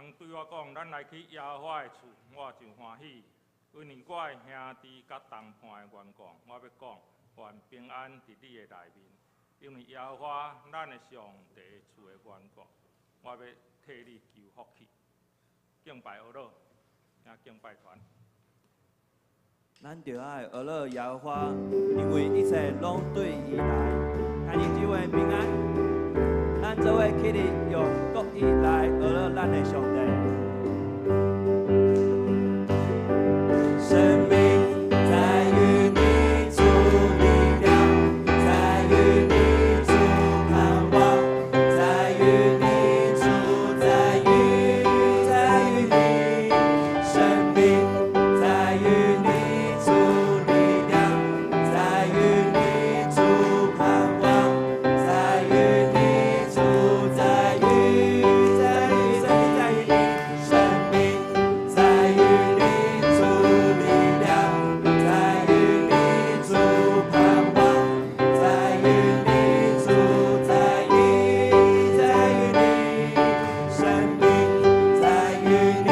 人對我講，咱來去耶和華的厝，我就歡喜。因為我的兄弟佮同伴的緣故，我欲講，願平安佇你的內面。因為耶和華咱的上帝厝的緣故，我欲替你求福氣。敬拜阿樂，請敬拜團。咱著愛學樂耶和華，因為一切攏對伊來。兄弟姊妹平安，咱做伙起立，用國語來學樂咱的上帝。生命在於你主力量，在於你主盼望，在於你主，在於在於你。生命在於你主力量，在於你主盼望，在於你主，在於在於生命在於你，生命在於你主力量，在於你主盼望，在於你主，在於在於你，生命在於你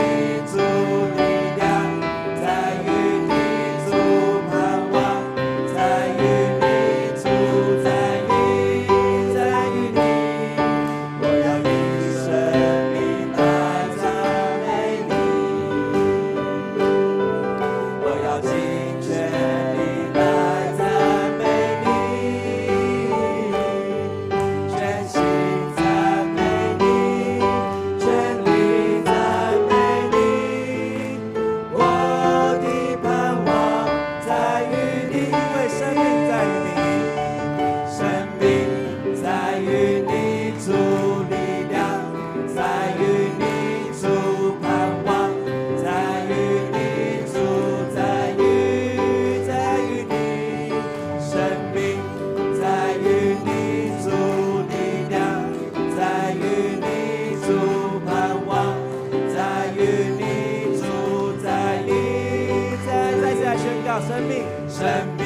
主力量，在於你主盼望，在於你主，在於在於你，我要以生命來讚美你。我要盡全力來讚美你，全心讚美你，全力讚美你。我的盼望在於你，因為生命在於你，生命在於你主力量，在於你主盼望，在於你主，在於在於你，生命在於你主力量，在於你主盼望，在於你主，在於在再次來宣告生命，生命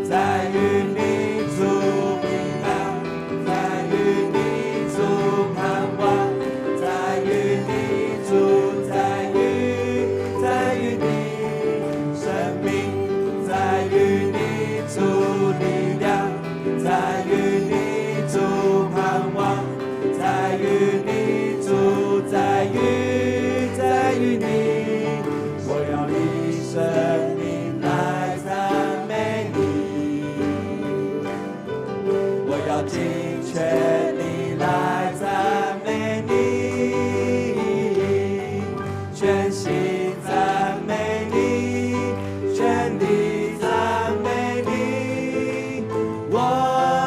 在於你主平安，在於你主盼望，在於你主，在於在於你，生命在於你主力量，在於你主盼望，在於你主，在於在於你，我要以生命來讚美你，我要盡全力來讚美你，全心讚美你，全力讚美你，我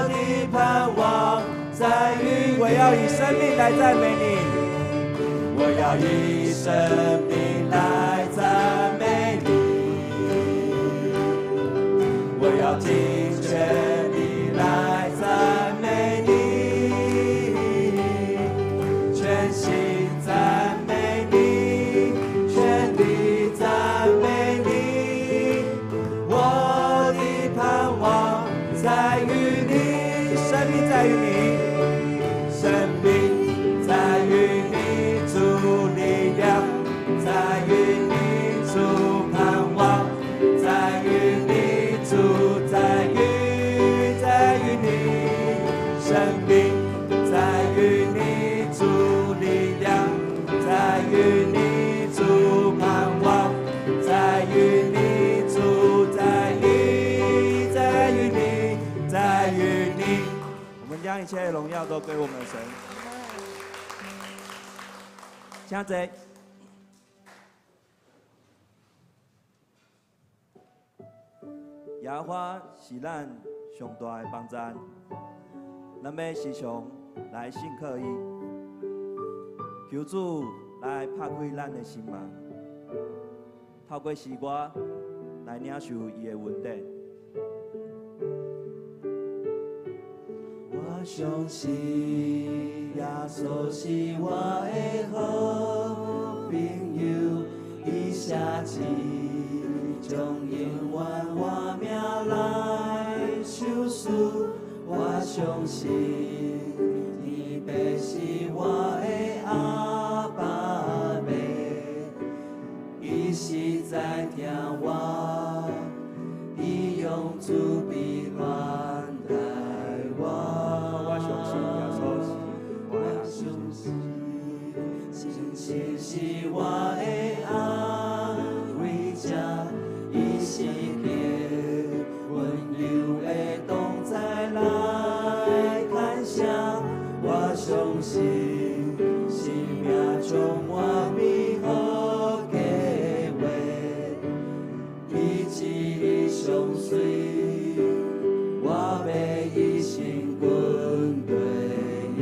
的盼望在於，我要以生命來讚美你，我要以生命來讚美你，我要盡全力來讚美你，全心讚美你，全力讚美你，我的盼望在於你，生命在於你，生命在於你主力量，在於你主盼望，在於你主，在於在於你，生命在於你主力量，在於你主盼望，在於你主，在於在於你，在於你。我們將一切榮耀都歸我們的神。請坐。耶和華是咱上大的幫贊，咱欲時常來信靠伊，求主來拍開咱的心門，透過詩歌來領受伊的恩典。我相信耶穌是我的好朋友，伊寫字將永遠我名來相思。我相信天父是我的阿爸。神是我的安慰者，伊時刻溫柔的同在來牽引。我相信生命充滿美好計劃，伊旨意相隨，我欲一生跟隨伊。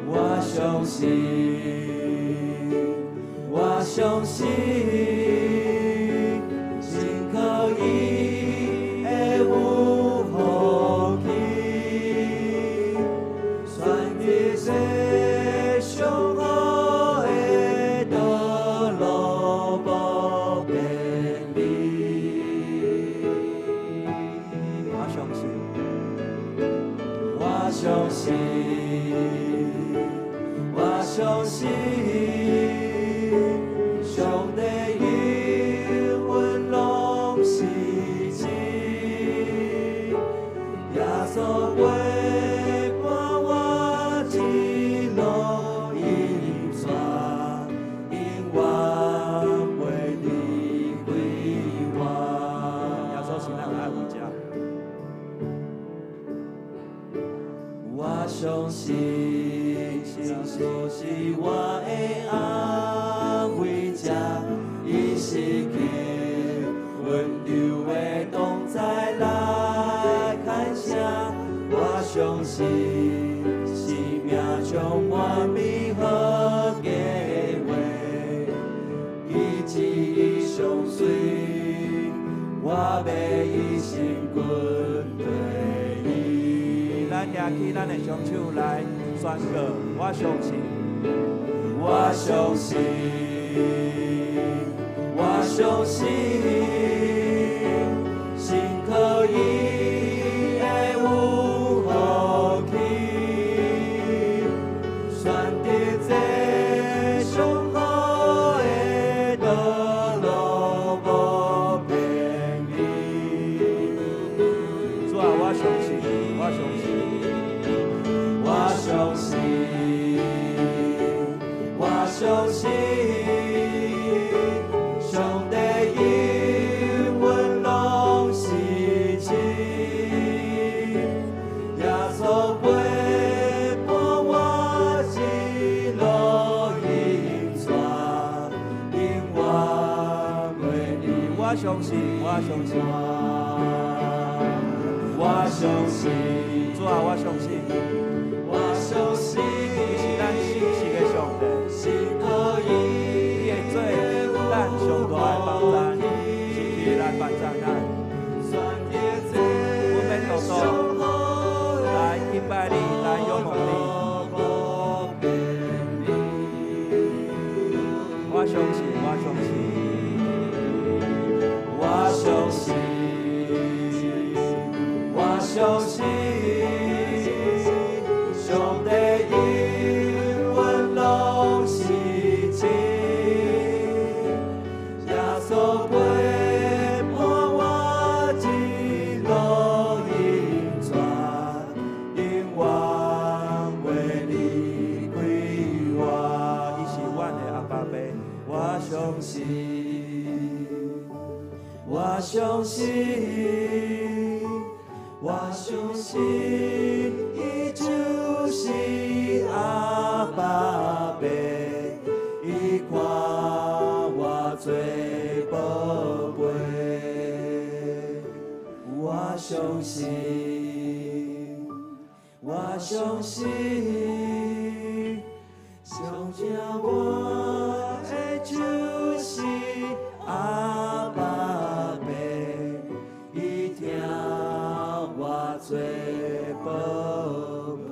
我相信，我相信，信靠伊會有福氣，選擇這上好的道路無偏離。我相信，我相信，我相信，上帝應允攏是真。耶穌陪伴我一路引帶，永遠袂離開我。耶穌是咱的安慰者。我相信，耶穌是我的安慰者，伊時刻溫柔的同在來牽引。我相信，生命充滿美好計劃，伊旨意相隨，我欲一生跟隨伊。咱舉起咱的雙手來宣告，我相信，我相信，我相信，信靠伊會有福氣，選擇這上好的道路無偏離。主啊，我相信，我相信，我相信，我相信，上帝應允攏是真。耶穌陪伴我一路引帶，永遠袂離我相信，我相信，我相信，主啊，我相信，我相信，伊是咱信實的上帝，信靠伊伊會做咱上大的幫贊，持續來幫贊咱。選擇這阮欲獨獨來敬拜你，來仰望你。無偏離。我相信，我相信，我相信，我相信，上帝應允攏是真。耶穌陪伴我一路引帶，永遠袂離開我。伊是阮的阿爸父。我相信，我相信，我相信，伊就是阿爸父，伊看我做寶貝。我相信，我相信，上疼我的就是阿爸父，伊疼我做寶貝。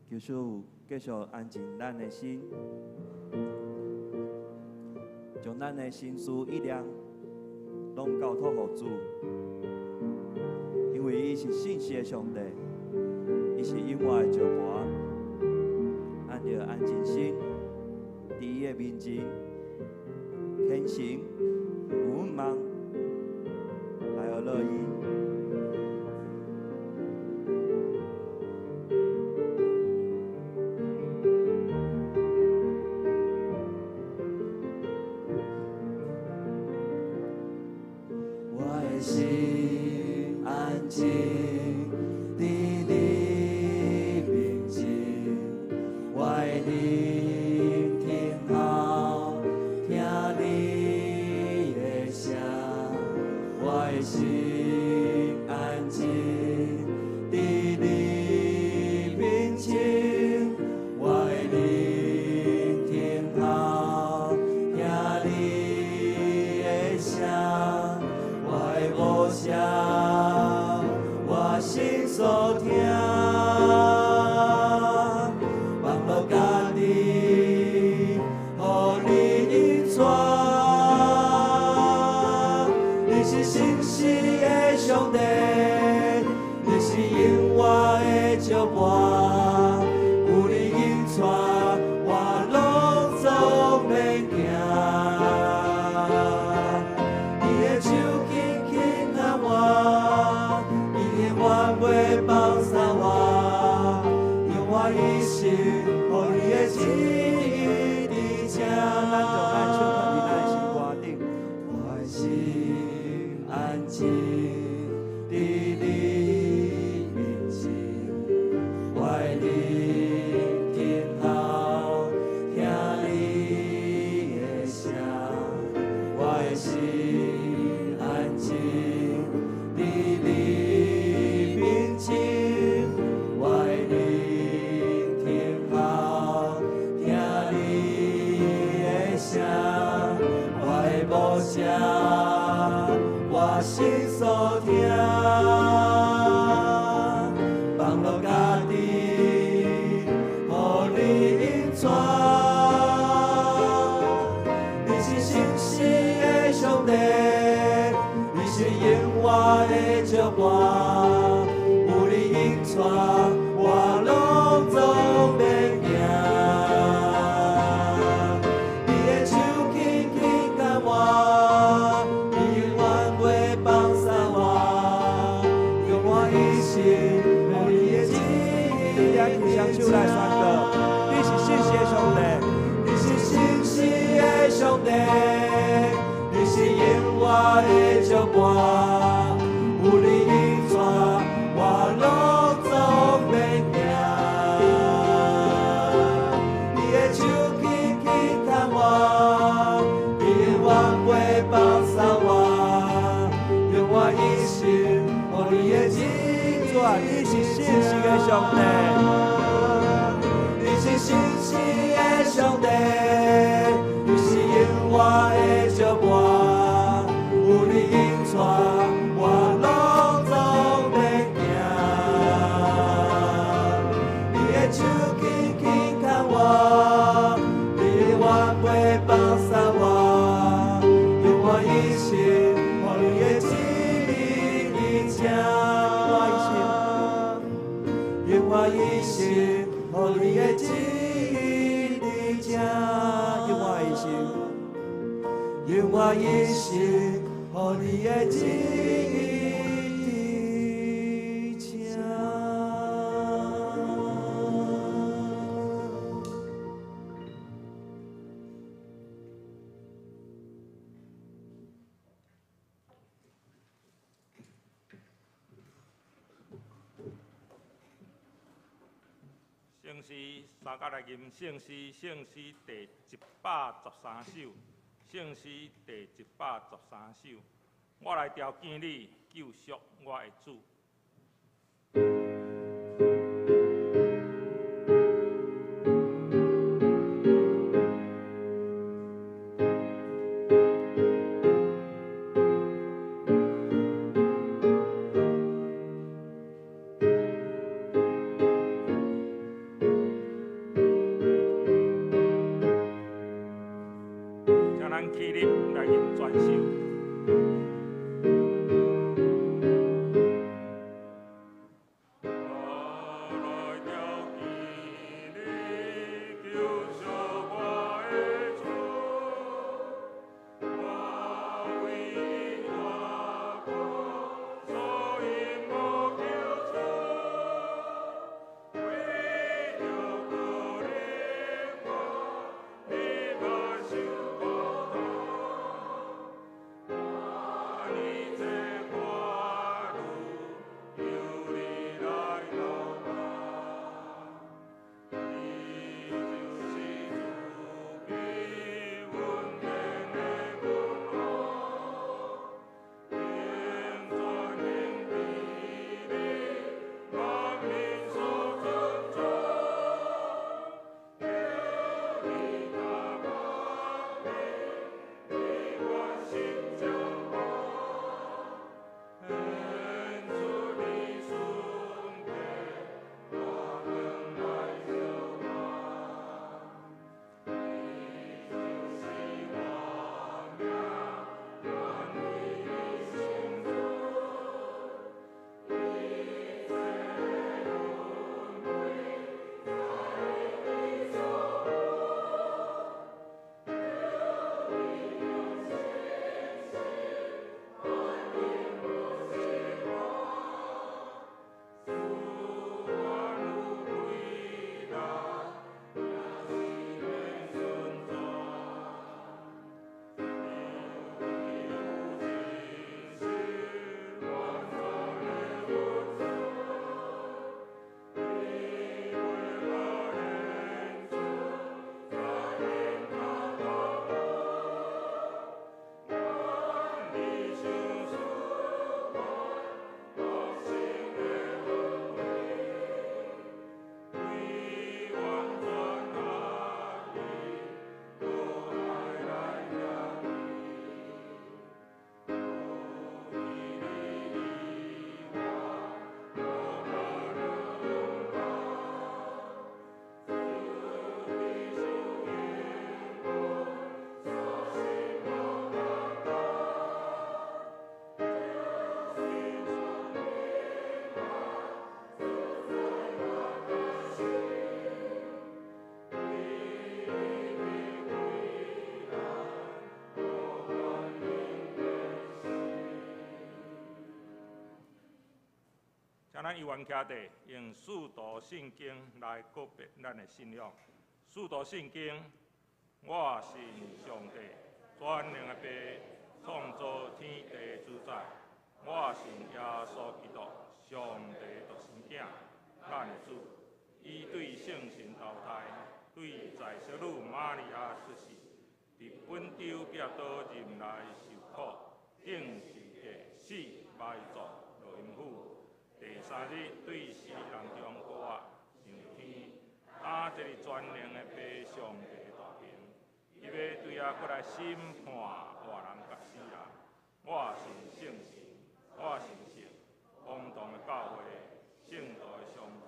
求主繼續安靜咱的心，將咱的心思意念攏交託予主，因為伊是信實的上帝，伊是永活的石磐。咱著安靜心，佇伊的的面前，虔诚有望来学乐意。我的心安静，伫你面前，我的灵听候，听你的声，我的心安静，伫你面前，我的灵听候，听你的声。我的无声，我心所听，放落家己，予你引带。你是信实的上帝，你是永活的石伴，有你引带，我拢总免惊。伊的手轻轻牵我，伊永远袂放弃我，用我一生予你的旨意伫这。咱将咱的手放伫咱的心肝顶。我的心安静伫你面前，我的灵听候，听你的声，我的心安静伫你面前，我的灵听候，听你的声，我的无声，我心所听，放落家己，予你引带。你是信实的上帝，你是永活的石伴，有你引带，我拢总免惊。你的手轻轻牵我，你永远袂放弃我，用我一生予你的旨意。咱举双手来宣告：你是信实的上帝，你是信实的上帝，你是永活的石伴，有你引带，我拢总免惊。你的手轻轻牵我，你永远袂放弃我，用我一生予你的旨意。主啊，你是信实的上帝。你是信实的上帝，你是永活的石伴，有你引带，我拢总免惊。你的手轻轻牵我，你永远袂放弃我，用我一生予你的旨意伫这。用我一生予你的旨意伫这，用我一生，用我一生予你的旨意伫这。圣诗三甲来吟圣诗，圣诗第113首，圣诗第113首，我来朝见你，救赎我的主。请咱起立来吟全首。我来朝见你，救赎我的主。咱依原徛地，用使徒信經來告別咱的信仰。使徒信經，我信上帝，全能的父，創造天地主宰。我信耶穌基督，上帝獨生囝，咱的主。伊對聖神投胎，對在聖女瑪利亞出世，佇本丟彼拉多任內受苦，釘十字架，死埋葬，落陰府。第三日對死人中復活，上天，擔坐佇全能的父上帝大爿，伊欲對遐閣來審判活人佮死人。我信聖神，我信聖公同的教會，聖徒的相通，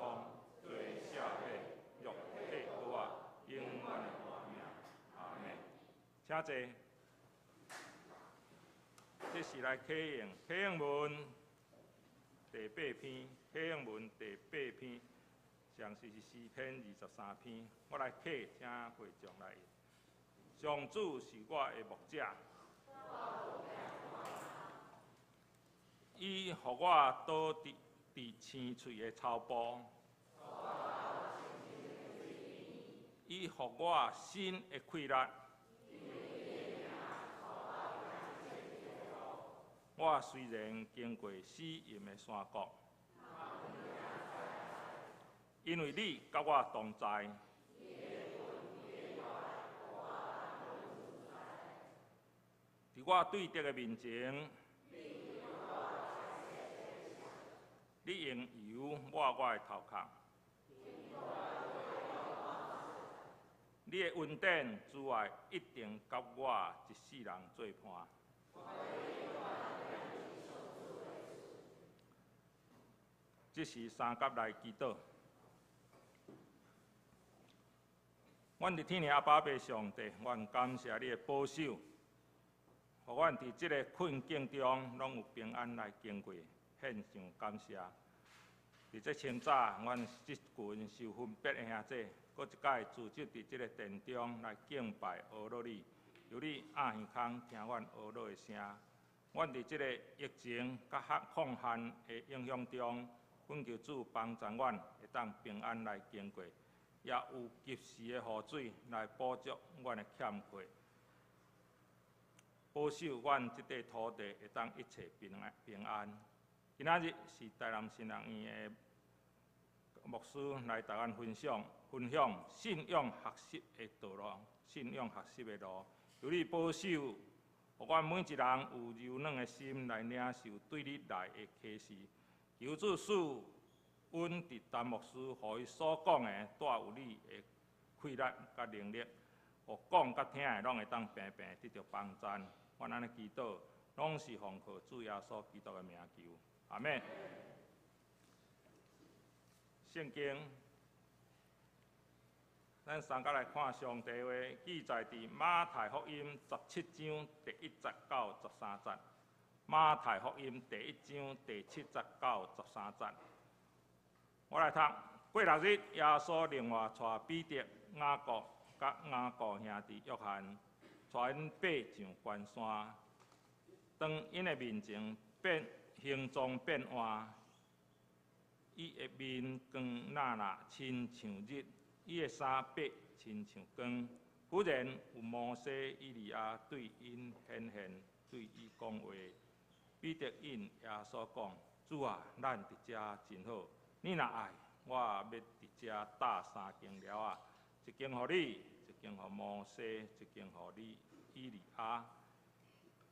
罪赦免，肉體復活，永遠的活命。阿們。請坐。這是來啟應，啟應文第八篇，啟應文第八篇，詳細是詩篇23篇。我來啟，請會眾來。上主是我的牧者，伊予我倒佇青翠的草埔，伊予我新的氣力。我雖然經過死蔭的山谷，因為你佮我同在，佇我對敵的面前，你用油抹我的頭殼，你的恩典慈愛一定佮我一世人做伴。這時三甲來祈禱。阮佇天的阿爸父上帝，阮感謝你的保守，予阮佇這个困境中攏有平安來經過，獻上感謝。佇這清早，阮這群受分別的兄弟，閣一擺聚集佇這个殿中來敬拜阿樂你，求你掩耳空聽阮阿樂的聲。阮佇這个疫情佮抗旱的影響中，懇求主幫助阮會當平安來經過，也有及時的雨水來補足阮的欠缺，保守阮這塊土地會當一切平安平安。今仔日是台南神學院的牧師來台灣分享分享信仰學習的道路，信仰學習的路，求你保守，予阮每一人有柔軟的心來領受對你來的啟示。求主賜阮佇陳牧師，予伊所講的帶有你的氣力佮能力，予講佮聽的攏會當平平得著幫贊。阮按呢祈禱，攏是奉靠主耶穌基督的名求，阿們。聖經，咱三甲來看上帝話，記載佇馬太福音17章第1節到13節。馬太福音第一章第七節到十三節，我來讀。過六日，耶穌另外帶彼得、雅各佮雅各兄弟約翰，帶𪜶爬上懸山。當𪜶的面前變形狀變換，伊的面光那那親像日，伊的衫白親像光。忽然有摩西、以利亞對𪜶顯現，對伊講話。彼得應耶穌講：主啊，咱佇遮真好。你若愛，我欲佇遮搭三間寮仔，一間予你，一間予摩西，一間予你以利亞。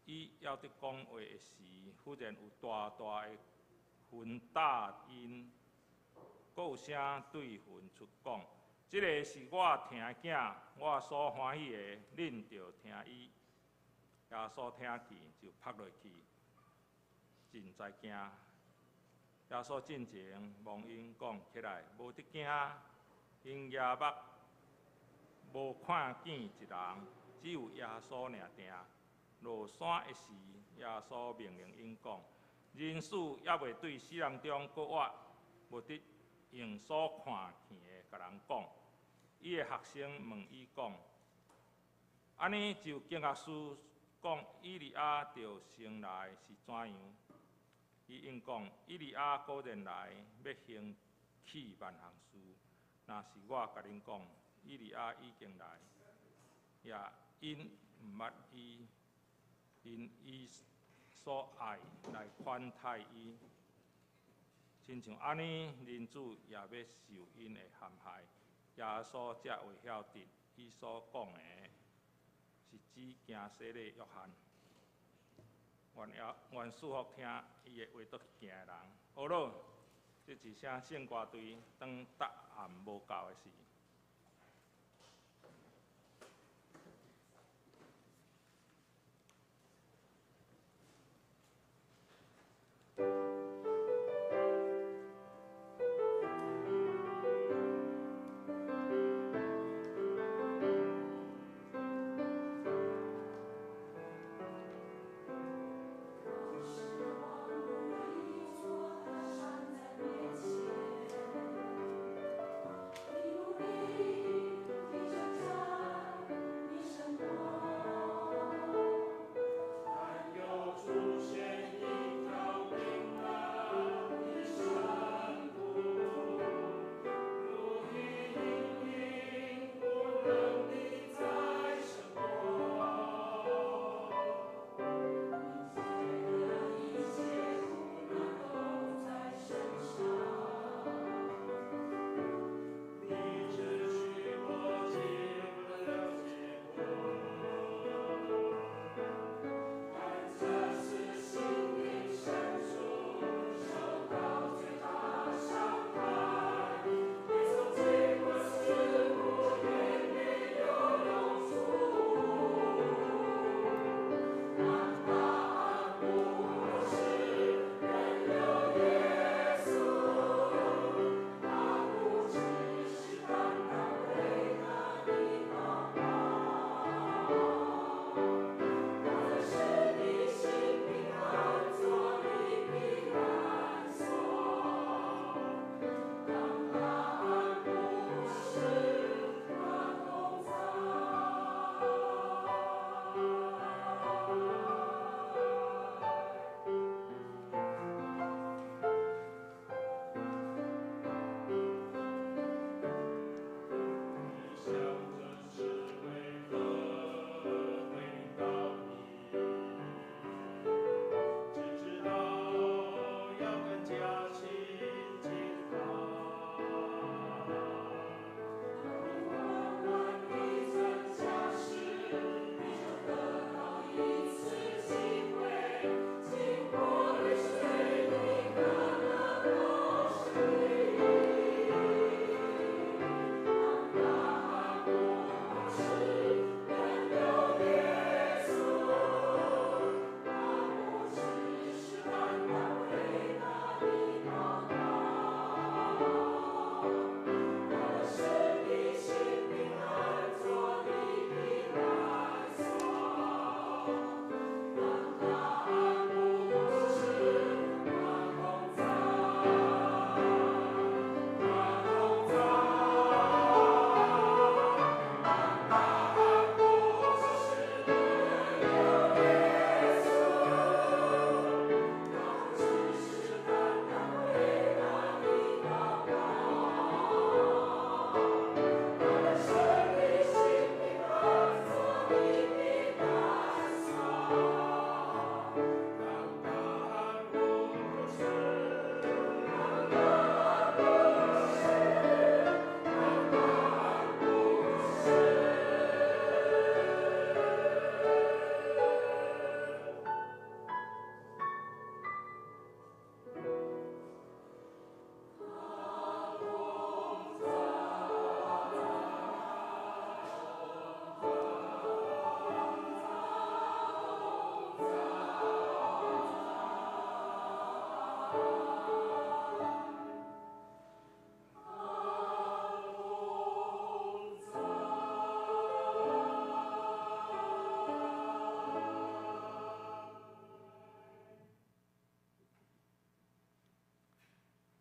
伊猶佇講話的時，忽然有大大的雲罩𪜶，閣有聲對雲出講：這个是我疼的囝，我所歡喜的，恁著聽伊。耶穌聽去就覆落去。真知驚，耶穌進前摸𪜶講起來，無得驚，𪜶舉目無看見一人，只有耶穌爾定。落山的時，耶穌命令𪜶講：人死猶未對死人中閣活，無得用所看見的共人講。伊的學生問伊講：按呢就經學士講以利亞著先來是怎樣？伊應講：以利亞果然來，欲興起萬項事。若是我共恁講，以利亞已經來，也𪜶毋捌伊，𪜶以所愛來款待伊。親像按呢，人子也欲受𪜶的陷害。耶穌才會曉得，伊所講的是指行洗禮約翰。願耶願賜福聽伊的話倒去行的人。好囉，這一聲聖歌隊當答案無夠的時。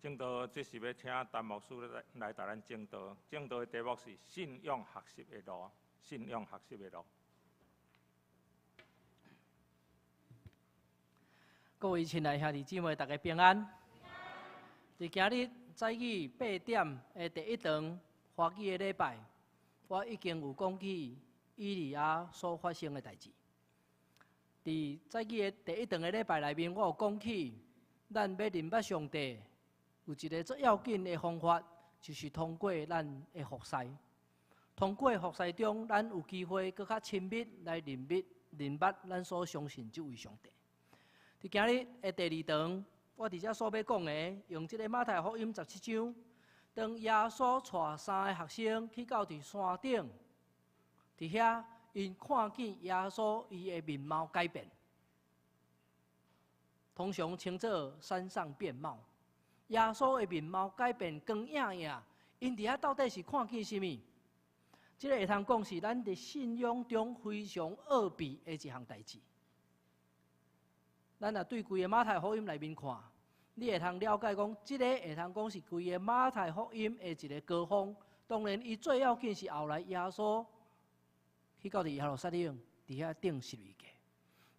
證道，這是欲請陳牧師來來帶咱證道。證道的題目是信仰學習的路，信仰學習的路。各位親愛兄弟姊妹，大家平安。佇今日早起8點的第一堂華語的禮拜，我已經有講起以利亞所發生的代誌。佇早起的第一堂的禮拜內面，我有講起，咱欲認捌上帝，有一个最要緊的方法，就是通過咱的服侍。通過服侍中，咱有機會閣較親密來認捌、認捌咱所相信這位上帝。佇今日的第二堂，我佇遮所欲講的，用這个馬太福音十七章，當耶穌帶三个學生去到佇山頂，佇遐𪜶看見耶穌伊的面貌改變，通常稱做山上變貌。耶穌的面貌改變，光映映，𪜶佇遐到底是看見啥物？這个會通講是咱佇信仰中非常奧秘的一項代誌。咱若對規个馬太福音內面看，你會通了解講，這个會通講是規个馬太福音的一个高峰。當然，伊最要緊是後來耶穌去到佇耶路撒冷，佇遐釘十字架。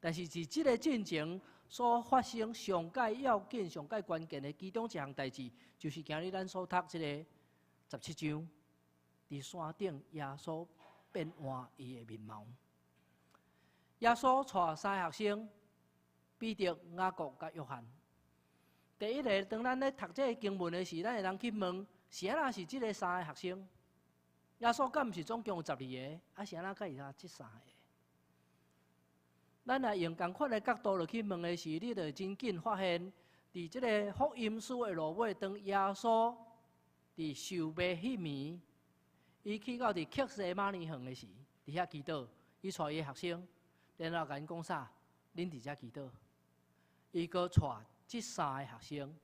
但是，佇這个進前所發生上蓋要緊、上蓋關鍵的其中一項代誌，就是今日咱所讀這个十七章，佇山頂耶穌變換伊的面貌。耶穌帶三个學生，彼得、雅各佮約翰。第一个，當咱咧讀這个經文的時，咱會通去問：是按怎是這个三个學生？耶穌敢毋是總共有12個？啊，是按怎佮伊這三个？咱若用仝款的角度落去問的時，你就會真緊發現，佇這个福音書的落尾，當耶穌佇受賣彼暝，伊去到佇客西馬尼園的時，佇遐祈禱，伊帶伊的學生，然後共𪜶講啥？恁佇遮祈禱。伊閣帶這三个學生，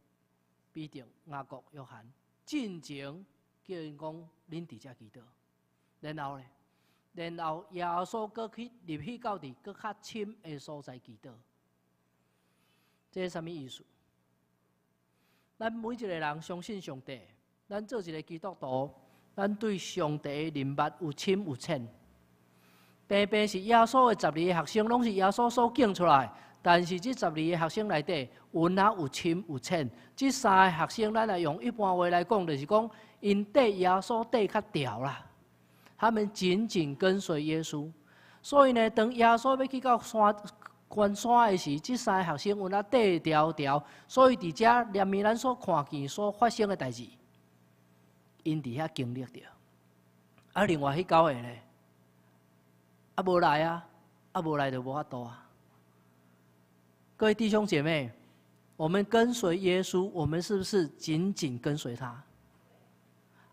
彼得、雅各、約翰，進前叫𪜶講，恁佇遮祈禱。然後咧，然後耶穌閣去入去到佇閣較深的所在祈禱。這是啥物意思？咱每一个人相信上帝，咱做一个基督徒，咱對上帝的認捌有深有淺。平平是耶穌的12個學生，攏是耶穌所揀出來。但是這十二個學生內底，有哪有深有淺？這三个學生，咱來用一般話來講，就是講，𪜶綴耶穌綴較牢啦。他們緊緊跟隨耶穌，所以呢，當耶穌欲去到山懸山的時，這三个學生有哪綴牢牢。所以佇遮連暝咱所看見所發生的代誌，𪜶佇遐經歷著。啊，另外彼九個咧，啊無來啊，啊無來就無法度啊。各位弟兄姐妹，我們跟隨耶穌，我們是不是緊緊跟隨他？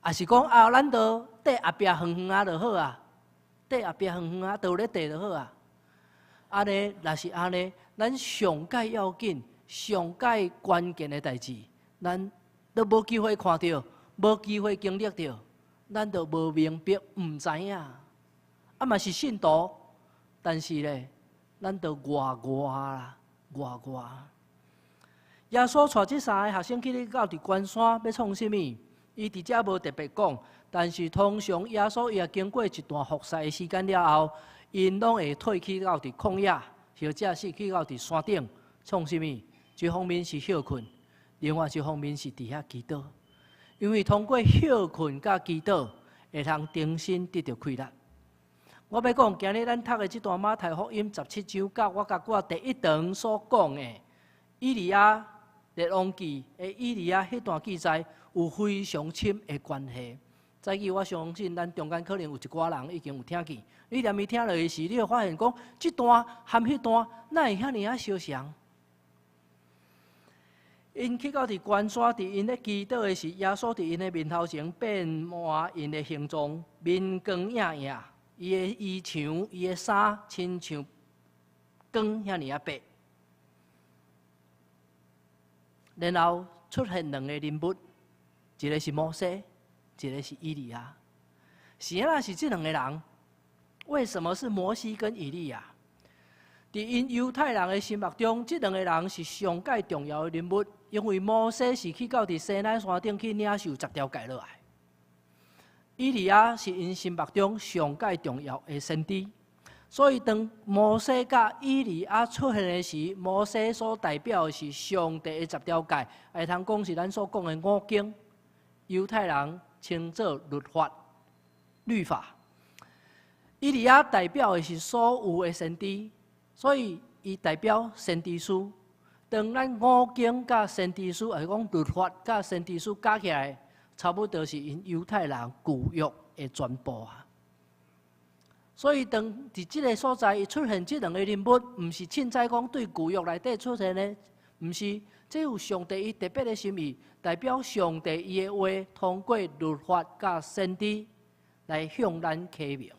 抑是講啊，咱都綴後壁遠遠仔就好啊，綴後壁遠遠仔，都咧綴就好啊。按呢，若是按呢，咱上蓋要緊、上蓋關鍵的代誌，咱都無機會看著，無機會經歷著，咱都無明白、毋知影。啊嘛是信徒，但是咧，咱都外外啦。外外，耶穌帶這三个學生去到佇懸山，欲創啥物？伊佇遮無特別講，但是通常耶穌伊也經過一段服侍的時間了後，𪜶攏會退去到佇曠野，或者是去到佇山頂創啥物？一方面是歇睏，另外一方面是佇遐祈禱。因為通過歇睏佮祈禱，會通重新得著氣力。我欲講，今日咱讀的這段馬太福音十七章，佮我佮我第一堂所講的以利亞列王記的以利亞彼段記載有非常深的關係。早起我相信咱中間可能有一寡人已經有聽見。你連伊聽落去時，你會發現講，這段和彼段哪會遐爾仔相像？𪜶去到佇懸山，佇𪜶咧祈禱的時，耶穌佇𪜶的面頭前變換𪜶的形狀，面光映映。伊的衣裳、伊的衫，親像光遐爾仔白。然後出現兩个人物，一个是摩西，一个是以利亞。是按怎是這兩个人？為什麼是摩西跟以利亞？佇𪜶猶太人的心目中，這兩个人是上蓋重要的人物，因為摩西是去到佇西奈山頂去領受十條誡落來。以利亞是𪜶心目中上蓋重要的先知，所以當摩西佮以利亞出現的時，摩西所代表的是上帝的十條誡，會通講是咱所講的五經，猶太人稱做律法、律法。以利亞代表的是所有的先知，所以伊代表先知書。當咱五經佮先知書，抑是講律法佮先知書加起來，差不多是𪜶猶太人舊約的全部啊。所以，當佇這个所在，伊出現這兩个人物，毋是凊彩講對舊約內底出現的，毋是，這有上帝伊特別的心意，代表上帝伊的話通過律法佮先知來向咱啟明。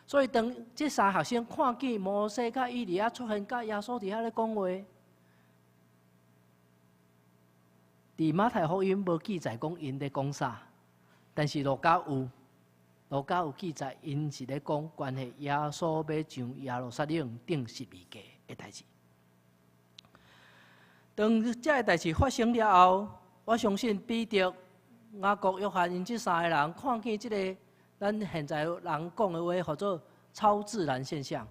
所以，當這三學生看見摩西佮以利亞出現，佮耶穌佇遐咧講話，佇馬太福音無記載講𪜶咧講啥，但是路加有。路加有記載，𪜶是咧講關係耶穌欲上耶路撒冷釘十字架的代誌。當這个代誌發生了後，我相信彼得、雅各、約翰𪜶這三个人看見這个咱現在人講的話，號做超自然現象、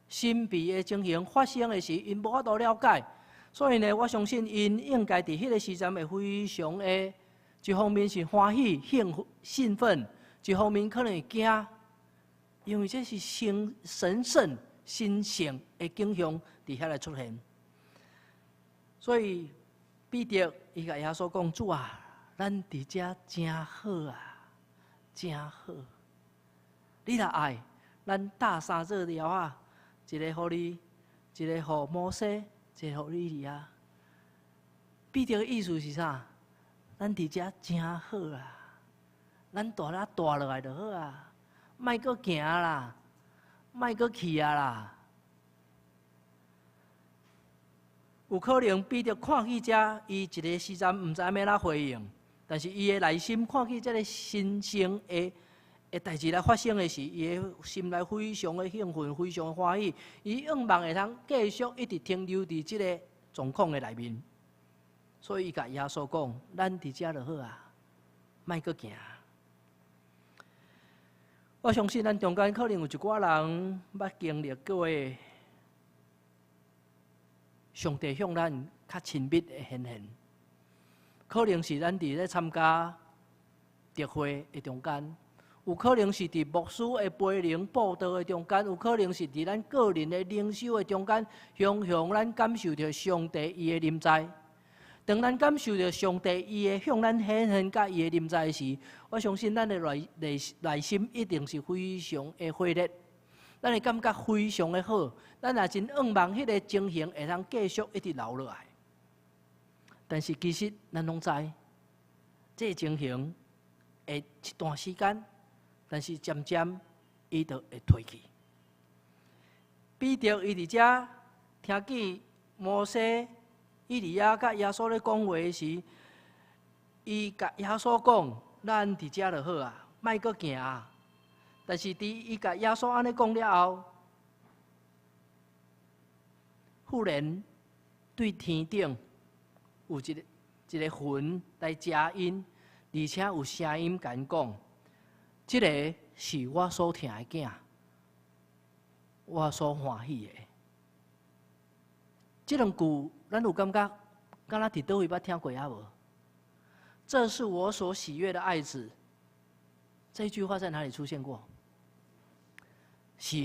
神秘的情形發生的時，𪜶無法度了解。所以呢，我相信𪜶應該佇彼个時陣會非常的，一方面是歡喜、興興奮。一方面可能會驚，因為這是神神聖、神聖的景象佇遐來出現。所以彼得伊共耶穌講：主啊，咱佇遮真好啊，真好。你若愛，咱搭三座寮仔，一个予你，一个予摩西，一个予以利亞。彼得的意思是啥？咱佇遮真好啊。咱蹛遮蹛落來就好啊，莫閣行啦，莫閣去啊啦。有可能彼得看見這，伊一个時陣毋知欲按怎回應，但是伊的內心看見這个神聖的的代誌來發生的時，伊的心內非常的興奮，非常的歡喜，伊向望會通繼續一直停留佇這个狀況的內面。所以伊共耶穌講：咱佇遮就好啊，莫閣行。我相信咱中間可能有一寡人捌經歷過上帝向咱較親密的顯現，可能是咱佇咧參加特會的中間，有可能是佇牧師的培靈佈道的中間，有可能是佇咱個人的靈修的中間，常常咱感受著上帝伊的臨在。當咱感受著上帝伊會向咱顯現佮伊的臨在時，我相信咱的內內內心一定是非常的火熱，咱會感覺非常的好，咱也真向望彼个情形會通繼續一直留落來。但是其實咱攏知，這个情形會一段時間，但是漸漸伊就會退去。彼得伊佇遮聽見摩西、以利亞佮耶穌咧講話時，伊共耶穌講：咱佇遮就好啊，莫閣行啊。但是佇伊共耶穌按呢講了後，忽然對天頂有一个一个雲來遮𪜶，而且有聲音共𪜶講：這个是我所疼的囝，我所歡喜的。這兩句，咱有感覺，敢若佇佗位捌聽過抑無？這是我所喜悅的愛子。這句話在哪裡出現過？是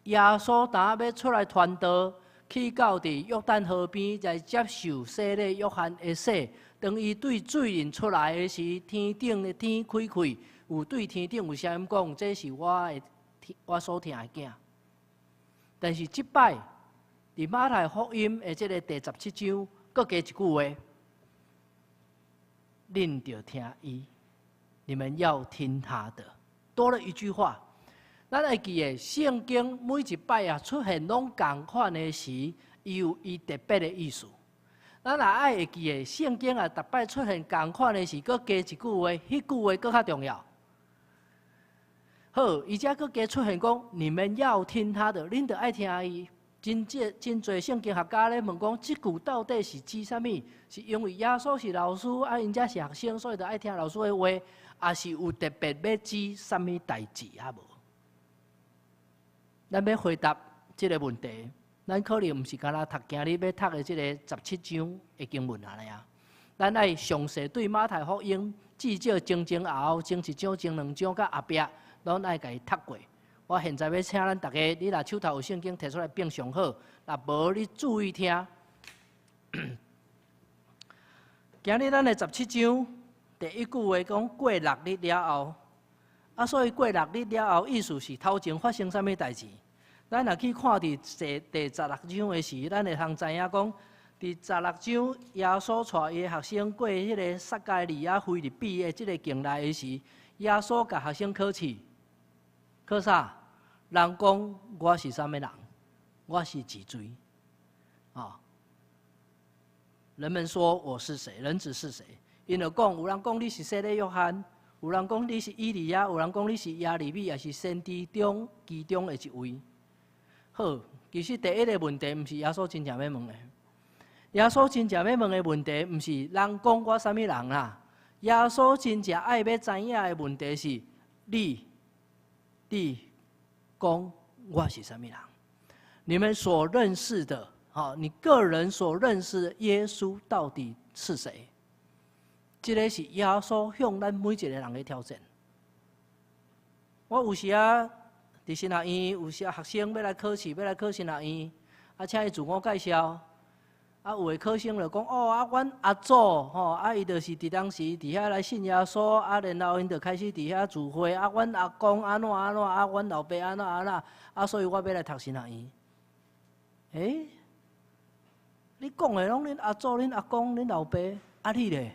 耶穌當欲出來傳道，去到佇約旦河邊來接受洗禮約翰的洗。當伊對水裡出來的時，天頂的天開開，有對天頂有聲音講：這是我的，我所疼的囝。但是這擺，佇馬太福音的這个第十七章，閣加一句話：恁著聽伊，你們要聽他的。多了一句話。咱會記得聖經每一擺啊出現攏仝款的時，伊有伊特別的意思。咱若愛會記得聖經啊，逐擺出現仝款的時，閣加一句話，彼句話閣較重要。好，伊遮閣加出現講，你們要聽他的，恁著愛聽伊。真濟真濟聖經學家咧問講，這句到底是指啥物？是因為耶穌是老師，啊，𪜶遮是學生，所以著愛聽老師的話，抑是有特別欲指啥物代誌啊無？咱欲回答這个問題，咱可能毋是干焦讀今日欲讀的這个十七章的經文按呢啊。咱愛詳細對馬太福音至少前前後後前一章、前兩章佮後壁，攏愛共伊讀過。我現在欲請咱逐家，你若手頭有聖經提出來變上好，若無你注意聽。今日咱的十七章第一句話講過六日了後，啊，所以過六日了後，意思是頭前發生啥物代誌？咱若去看佇第十六章的時，咱會通知影講，佇十六章耶穌帶伊的學生過彼个撒迦利亞腓立比的這个境內的時，耶穌共學生考試，考啥？人講我是啥物人？我是一罪？啊！人們說我是誰？人子是誰？𪜶就講，有人講你是洗禮約翰，有人講你是以利亞，有人講你是耶利米，抑是先知中其中的一位。好，其實第一个問題毋是耶穌真正欲問的。耶穌真正欲問的問題，毋是人講我啥物人啦。耶穌真正愛欲知影的問題是：你講我是啥物人？你們所認識的，吼，你個人所認識的耶穌到底是誰？這个是耶穌向咱每一个人的挑戰。我有時啊，佇神學院有時啊，學生欲來考試，欲來考神學院，啊，請伊自我介紹。啊，有的考生就講：哦，啊，阮阿祖吼，啊，伊就是佇當時佇遐來信耶穌，啊，然後𪜶就開始佇遐聚會。啊，阮阿公按怎按怎，啊，阮老爸按怎按怎，啊，所以我欲來讀神學院。欸，你講的攏恁阿祖、恁阿公、恁老爸，啊，你咧？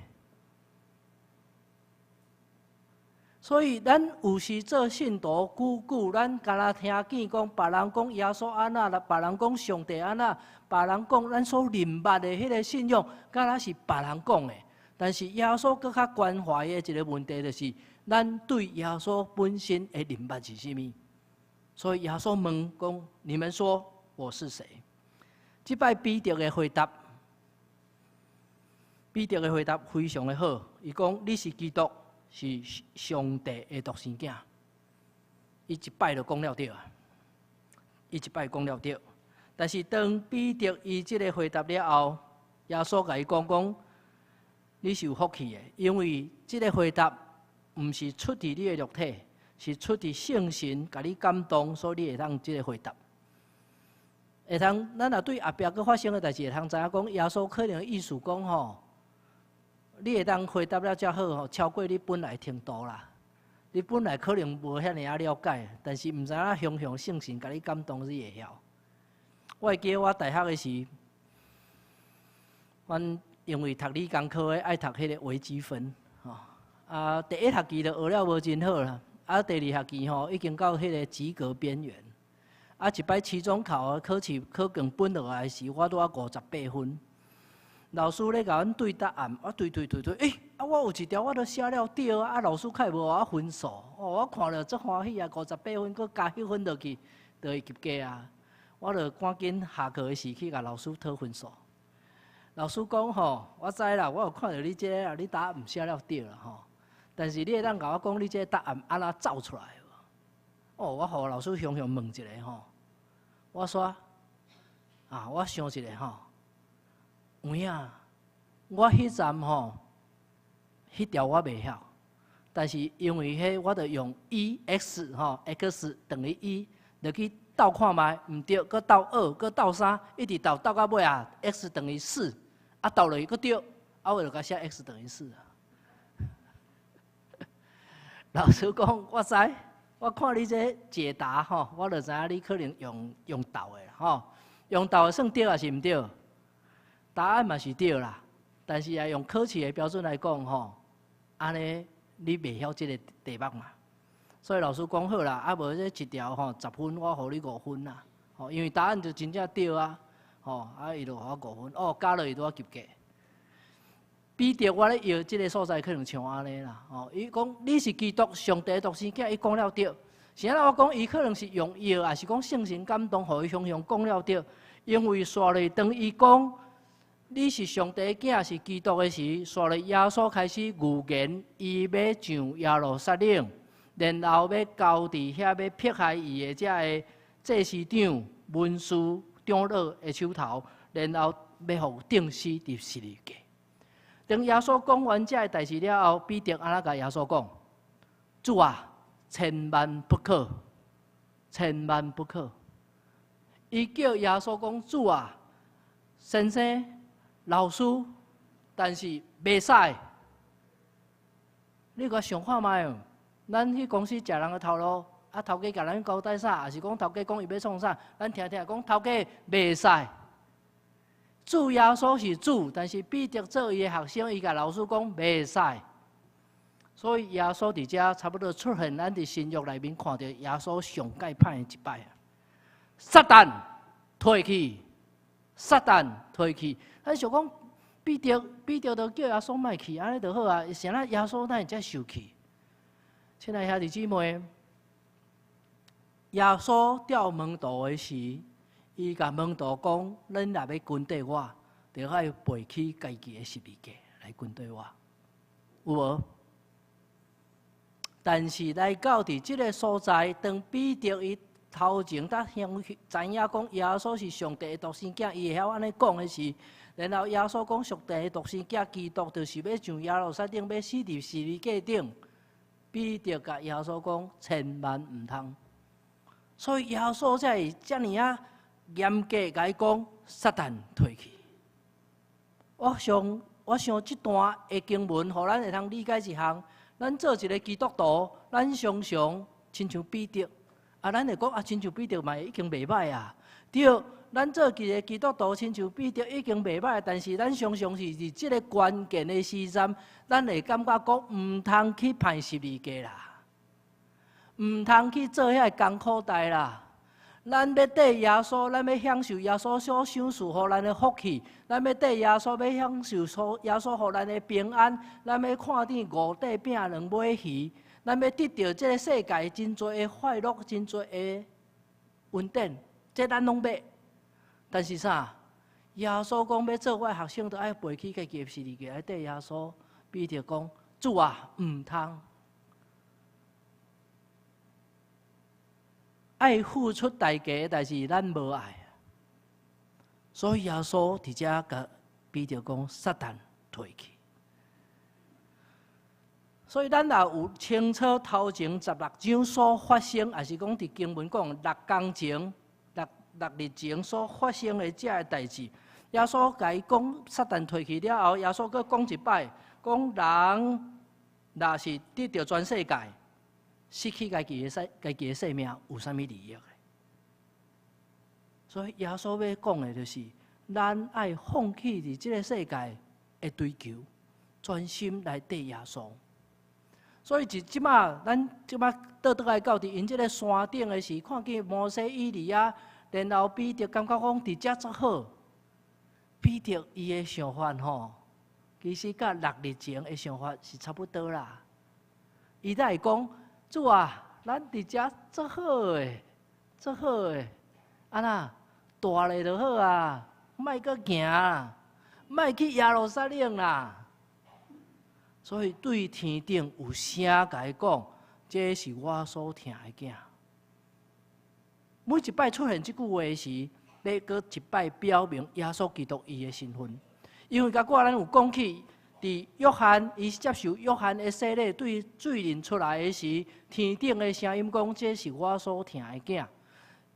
所以，咱有時做信徒，久久咱干焦聽見講，別人講耶穌按怎，別人講上帝按怎，別人講咱所認捌的彼个信仰，敢若是別人講的。但是耶穌閣較關懷的一个問題，就是咱對耶穌本身的認捌是啥物。所以耶穌問講：你們說我是誰？這擺彼得的回答，彼得的回答非常的好。伊講：你是基督。是上帝的獨生囝，伊一擺就講了對啊，伊一擺講了對。但是當彼得伊這个回答了後，耶穌共伊講講，你是有福氣的，因為這个回答毋是出佇你的肉體，是出佇聖神共你感動，所以你會當這个回答。會通，咱若對後壁閣發生的代誌會通知影講，耶穌可能意思講吼。你會當回答了遮好吼，超過你本來程度啦。你本來可能無遐爾仔了解，但是毋知影雄雄聖神共你感動，你會曉。我會記得我大學的時，阮因為讀理工科的愛讀彼个微積分，吼啊，第一學期就學了無真好啦，啊，第二學期吼已經到彼个及格邊緣。啊，一擺期中考考試考卷分落來時，我拄仔58分。老師咧共阮對答案，我對對對對，欸，啊，我有一條我都寫了對啊，啊，老師較會無予我分數，哦，我看著足歡喜啊，58分，閣加彼分落去，就會及格啊。我就趕緊下課的時去共老師討分數。老師講吼，我知啦，我有看著你這个啊，你答案毋寫了對啦吼，但是你會當共我講你這个答案按怎造出來無？哦，我予老師雄雄問一下吼，我說啊，我想一下吼。有影，我彼站吼，彼條我袂曉，但是因為彼我著用一 x 吼，x 等於一，入去鬥看覓，毋對，閣鬥二，閣鬥三，一直鬥鬥到尾啊，x 等於四，啊鬥落去閣對，啊我就共寫 x 等於四啊。老師講，我知，我看你這解答吼，我就知影你可能用鬥的吼，用鬥的算對抑是毋對？答案嘛是對啦，但是啊，用考試的標準來講吼，按呢你袂曉這个題目嘛。所以老師講好啦，啊無這一條吼十分，我予你五分啦，吼，因為答案就真正對啊，吼，啊伊就予我五分，哦，加落去拄仔及格。彼得我咧搖這个所在可能像按呢啦，吼，伊講你是基督上帝獨生囝，伊講了對。是按怎我講伊可能是用藥，抑是講聖神感動，予伊雄雄講了對，因為煞落當伊講。你是上帝囝，是基督的時，煞落耶穌開始預言，伊欲上耶路撒冷，然後欲交佇遐欲迫害伊的遮个祭司長、文士、長老的手頭，然後欲予釘死佇十字架。當耶穌講完這个代誌了後，彼得按怎共耶穌講？主啊，千萬不可，千萬不可！伊叫耶穌講主啊，先生、老師，但是袂使。你共想看覓？咱去公司食人的頭路，啊頭家共咱交代啥，抑是講頭家講伊欲創啥，咱聽聽講頭家袂使。主耶穌是主，但是彼得做伊的學生，伊共老師講袂使。所以耶穌佇遮差不多出現，咱佇新約內面看著耶穌上蓋歹的一擺啊！撒旦退去，撒旦退去。咱想講彼得，彼得都叫耶穌莫去，按呢就好啊。啥人耶穌哪會遮受氣？親愛兄弟姊妹，耶穌召門徒的時，伊共門徒講：恁若欲跟綴我，就愛背起家己的十字架來跟綴我，有無？但是來到佇這个所在，當彼得伊頭前才相知影講耶穌是上帝的獨生囝，伊會曉按呢講的時，然後耶穌講上帝的獨生囝基督，就是欲上耶路撒冷，欲死佇十字架頂。彼得共耶穌講千萬毋通，所以耶穌才會遮爾仔嚴格共伊講，撒旦退去。我想，我想這段的經文，予咱會通理解一項。咱做一个基督徒，咱常常親像彼得，啊，咱會講啊，親像彼得嘛已經袂䆀啊。對，咱做一个基督徒，親像彼得已經袂䆀，但是咱常常是佇這个關鍵的時陣，咱會感覺講毋通去攀十字架啦，毋通去做遐个艱苦代啦。咱欲綴耶穌，咱欲享受耶穌所賞賜予咱的福氣；咱欲綴耶穌，欲享受所耶穌予咱的平安；咱欲看見五塊餅兩尾魚；咱欲得著這个世界真濟的快樂，真濟的恩典，這咱攏欲。但是啥？耶穌講欲做我的學生，就愛背起家己的十字架來綴耶穌。彼得講：主啊，毋通。愛付出代價的代誌，咱無愛。所以耶穌佇遮共彼得講：撒旦退去。所以咱若有清楚頭前16章所發生，抑是講佇經文講六工前、六六日前所發生的這个代誌，耶穌共伊講撒旦退去了後，耶穌閣講一擺，講人若是得著全世界，失去家己的生，家己的性命有啥物利益？所以耶穌欲講的就是，咱愛放棄佇這个世界的追求，專心來綴耶穌。所以，佇這馬，咱這馬倒轉來到佇𪜶這个山頂的時，看見摩西、以利亞，然後彼得感覺講佇遮足好。彼得伊的想法吼，其實佮六日前的想法是差不多啦。伊才會講。主啊，咱佇遮足好的，足好的，按怎蹛咧就好啊，莫閣行啦，莫去耶路撒冷啦。所以對天頂有聲共伊講，這是我所疼的囝。每一擺出現這句話時，欲閣一擺表明耶穌基督伊的身份，因為拄仔咱有講起。佇約翰，伊接受約翰的洗禮，對水裡出來的時，天頂的聲音講：這是我所疼的囝。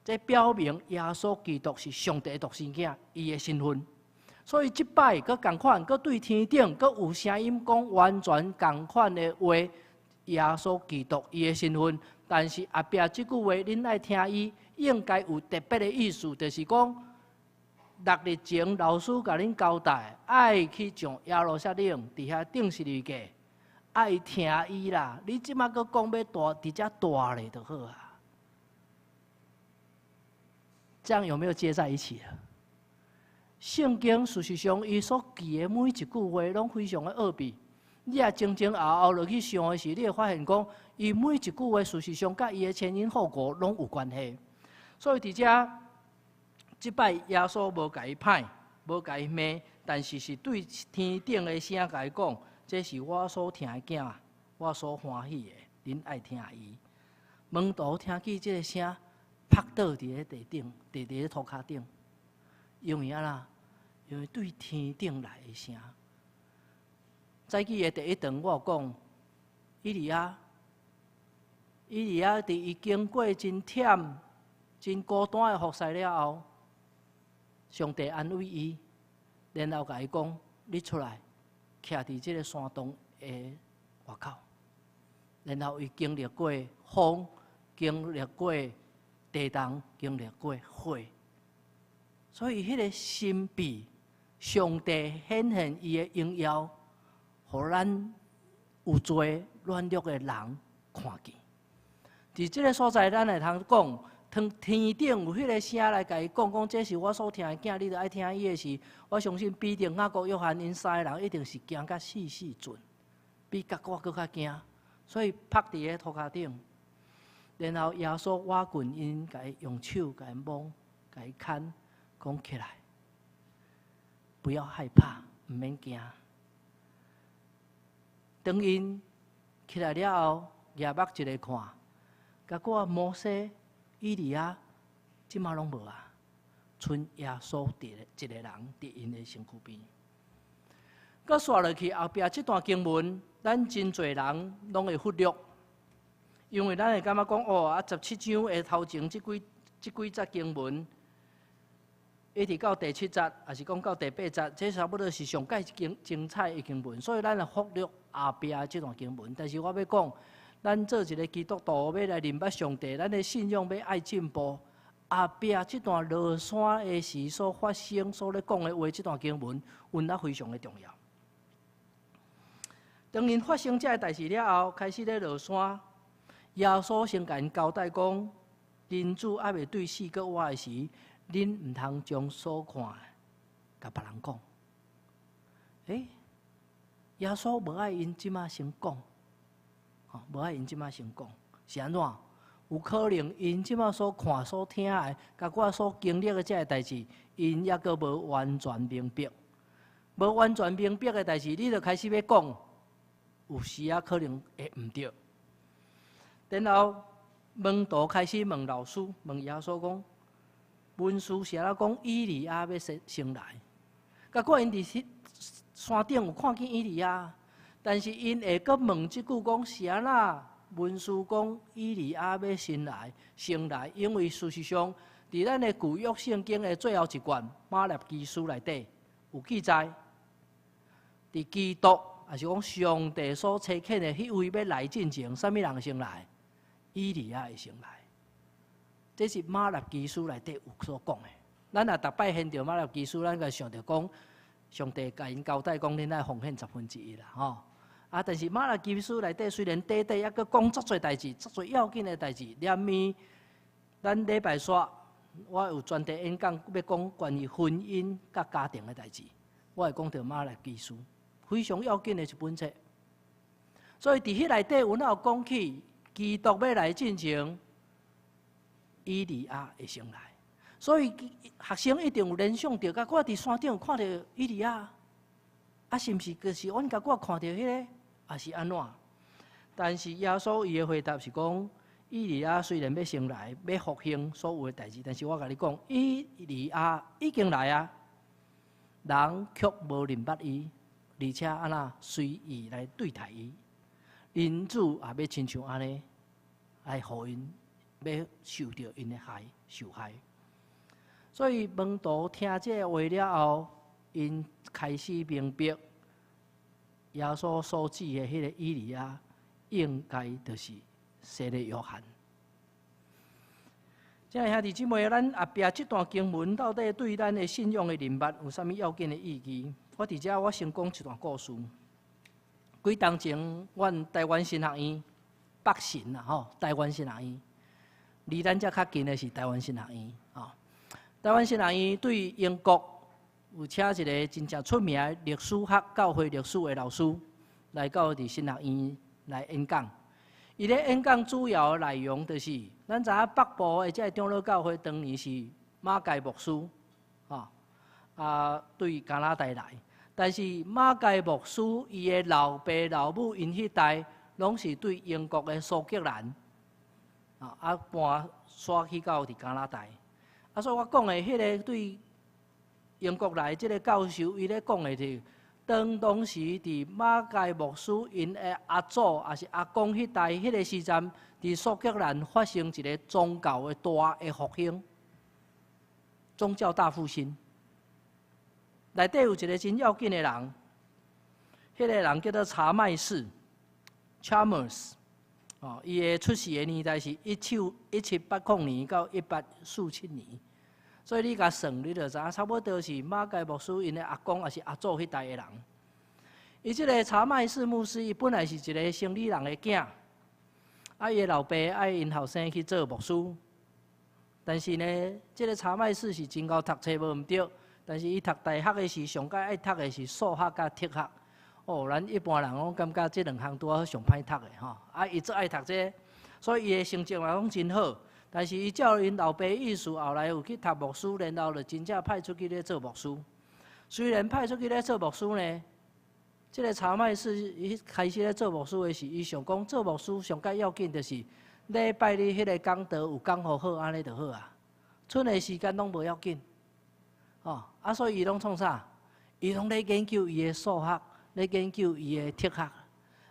這表明耶穌基督是上帝的獨生囝，伊的身份。所以這擺閣仝款，閣對天頂閣有聲音講完全仝款的話，耶穌基督伊的身份。但是後壁這句話，恁愛聽伊，應該有特別的意思，就是講。六日前，老師共恁交代，愛去上耶路撒冷，佇遐釘十字架，愛聽伊啦。你這馬閣講欲蹛，佇遮蹛咧就好啊。這樣有沒有接在一起啊？聖經事實上，伊所記的每一句話，攏非常的奧秘。你若前前後後落去想的時，你會發現講，伊每一句話事實上，佮伊的前因後果攏有關係。所以佇遮。這擺耶穌無共伊歹，無共伊罵，但是是對天頂的聲共伊講：這是我所疼的囝，我所歡喜的，恁愛聽伊。門徒聽見這个聲，拍倒佇咧地頂，佇咧塗跤頂，因為按怎？因為對天頂來的聲。早起的第一堂我有講，以利亞，以利亞佇伊經過真忝、真孤單的服侍了後，上帝安慰伊，然後共伊講：你出來，徛佇這个山洞的外口。然後伊經歷過風，經歷過地動，經歷過火，所以彼个神秘，上帝顯現伊的榮耀，予咱有罪軟弱的人看見。佇這个所在，咱會通講，當天頂有彼个聲來共伊講，講這是我所疼的囝，你著愛聽伊的時，我相信彼得、雅各、約翰𪜶三个人一定是驚甲死死盡，比甲我閣較驚，所以趴佇咧塗跤頂，然後耶穌倚近𪜶，共伊用手共伊摸，共伊牽，講起來，不要害怕，毋免驚。當𪜶起來了後，舉目一个看，結果摩西、以利亞這馬攏無啊，賰耶穌佇咧一个人佇𪜶的身軀邊。閣紲落去後壁這段經文，咱真濟人攏會忽略，因為咱會感覺講哦，啊17章的頭前這幾節經文，一直到第七節，抑是講到第八節，這差不多是上蓋精精彩的經文，所以咱會忽略後壁這段經文。但是我欲講，咱做一个基督徒，欲來認捌上帝，咱的信仰欲愛進步。後壁這段落山的時所發生、所咧講的話，這段經文，有那非常的重要。當𪜶發生這个代誌了後，開始咧落山，耶穌先共𪜶交代講：人子猶未對死閣活的時，恁毋通將所看的共別人講。欸，耶穌無愛𪜶這馬先講，吼，無愛𪜶這馬先講，是按怎？有可能𪜶這馬所看、所聽的，佮我所經歷的這个代誌，𪜶猶閣無完全明白。無完全明白的代誌，你就開始欲講，有時仔可能會毋對。然後門徒開始問老師，問耶穌講：文士是按怎講以利亞欲先先來？結果𪜶佇山頂有看見以利亞，但是𪜶會閣問這句講是按怎？文士講以利亞欲先來，先來，因為事實上，佇咱的舊約聖經的最後一卷瑪拉基書內底有記載，佇基督，抑是講上帝所差遣的彼位欲來進前，啥物人先來？以利亞會先來。這是瑪拉基書內底有所講的。咱若逐擺掀著瑪拉基書，咱就想著講，上帝共𪜶交代講，恁愛奉獻十分之一啦，吼。啊，但是瑪拉基書內底雖然短短，猶閣講足濟代誌，足濟要緊的代誌。連物咱禮拜煞，我有專題演講，欲講關於婚姻佮家庭的代誌，我會講著瑪拉基書，非常要緊的一本冊。所以佇彼內底，阮有講起基督欲來進前，以利亞會先來。所以學生一定有聯想著，佮我佇山頂看著以利亞，啊，是毋是就是阮共我看著彼个，抑是按怎？但是耶穌伊的回答是講，以利亞雖然欲先來，欲復興所有的代誌，但是我共你講，以利亞已經來啊，人卻無認捌伊，而且按怎隨意來對待伊，人子也欲親像按呢，來予𪜶欲受著𪜶的害，受害。所以門徒聽這个話了後，𪜶開始明白耶穌所指的彼个以利亞，應該就是洗禮約翰。親愛兄弟姊妹，咱後壁這段經文到底對咱的信仰的認捌有啥物要緊的意義？我佇遮我先講一段故事。幾冬前，阮台灣神學院北神啊吼，台灣神學院離咱遮較近的是台灣神學院吼。台灣神學院對英國有請一个真正出名的歷史學、教會歷史的老師來到佇神學院來演講。伊咧演講主要的內容就是，咱知影北部的這个長老教會當年是馬偕牧師，吼，啊對加拿大來，但是馬偕牧師伊的老爸老母𪜶彼代攏是對英國的蘇格蘭，啊搬徙去到佇加拿大。啊，所以我講的彼个對英國來這个教授，伊咧講的是，當當時佇馬偕牧師𪜶的阿祖，抑是阿公彼代彼个時陣，佇蘇格蘭發生一个宗教的大的復興，宗教大復興。內底有一个真要緊的人，彼个人叫做查麥士（Chalmers）。哦，伊的出世的年代是1780年到1847年，所以你共算，你就知影差不多是馬偕牧師𪜶的阿公抑是阿祖彼代的人。伊這个查麥士牧師，伊本來是一个生理人的囝，啊，伊的老爸愛𪜶後生去做牧師，但是呢，這个查麥士是真𠢕讀冊無毋對，但是伊讀大學的時，上蓋愛讀的是數學佮哲學。哦，咱一般人攏感覺這兩項拄好上歹讀的吼，啊，伊足愛讀這个，所以伊的成績嘛攏真好。但是伊照𪜶老爸意思，後來有去讀牧師，然後就真正派出去咧做牧師。雖然派出去咧做牧師呢，這个查麥士伊開始咧做牧師的時，伊想講做牧師上蓋要緊就是禮拜日彼个講道有講予好，按呢就好啊。賰的時間攏無要緊，哦，啊，所以伊攏創啥？伊攏咧研究伊的數學，咧研究伊的哲學。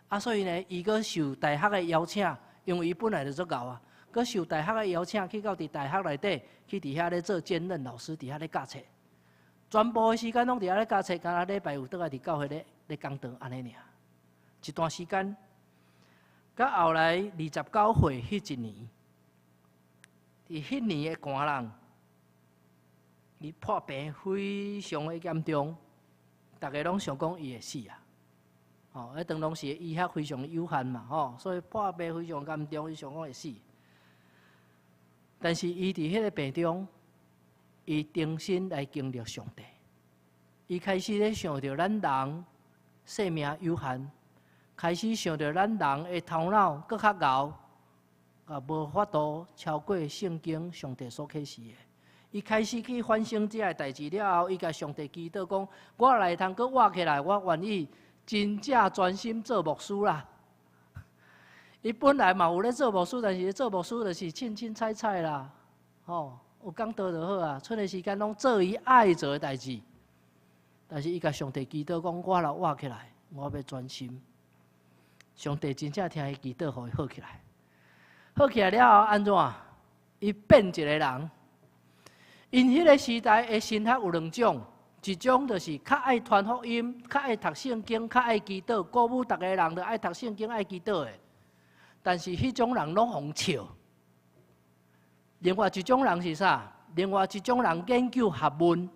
啊，所以呢，伊閣受大學的邀請，因為伊本來就足𠢕啊，閣受大學的邀請去到佇大學內底，去佇遐咧做兼任老師，佇遐咧教冊。全部的時間攏佇遐咧教冊，干焦禮拜有倒來佇教會咧咧講道按呢爾。一段時間，到後來29歲彼一年，佇彼年的寒冷，伊破病非常的嚴重，逐家攏想講伊會死啊！吼，彼當當時的醫學非常有限嘛，吼，所以破病非常嚴重，伊想講會死。但是伊佇彼个病中，伊重新來經歷上帝。伊開始咧想著咱人生命有限，開始想著咱人的頭腦閣較𠢕，也無法度超過聖經上帝所啟示的。伊開始去反省這个代誌了後，伊共上帝祈禱講：我若會通閣活起來，我願意真正專心做牧師啦。伊本來嘛有咧做牧師，但是做牧師就是凊凊彩彩啦，吼，有講道就好啊。賰的時間攏做伊愛做的代誌。但是伊共上帝祈禱講：我若活起來，我欲專心。上帝真正聽伊祈禱，予伊好起來。好起來了後，按怎？伊變一个人。𪜶彼个時代的神學有兩種，一種就是較愛傳福音、較愛讀聖經、較愛祈禱，鼓舞逐个人都愛讀聖經、愛祈禱的。但是彼種人攏予人笑。另外一種人是啥？另外一種人研究學問，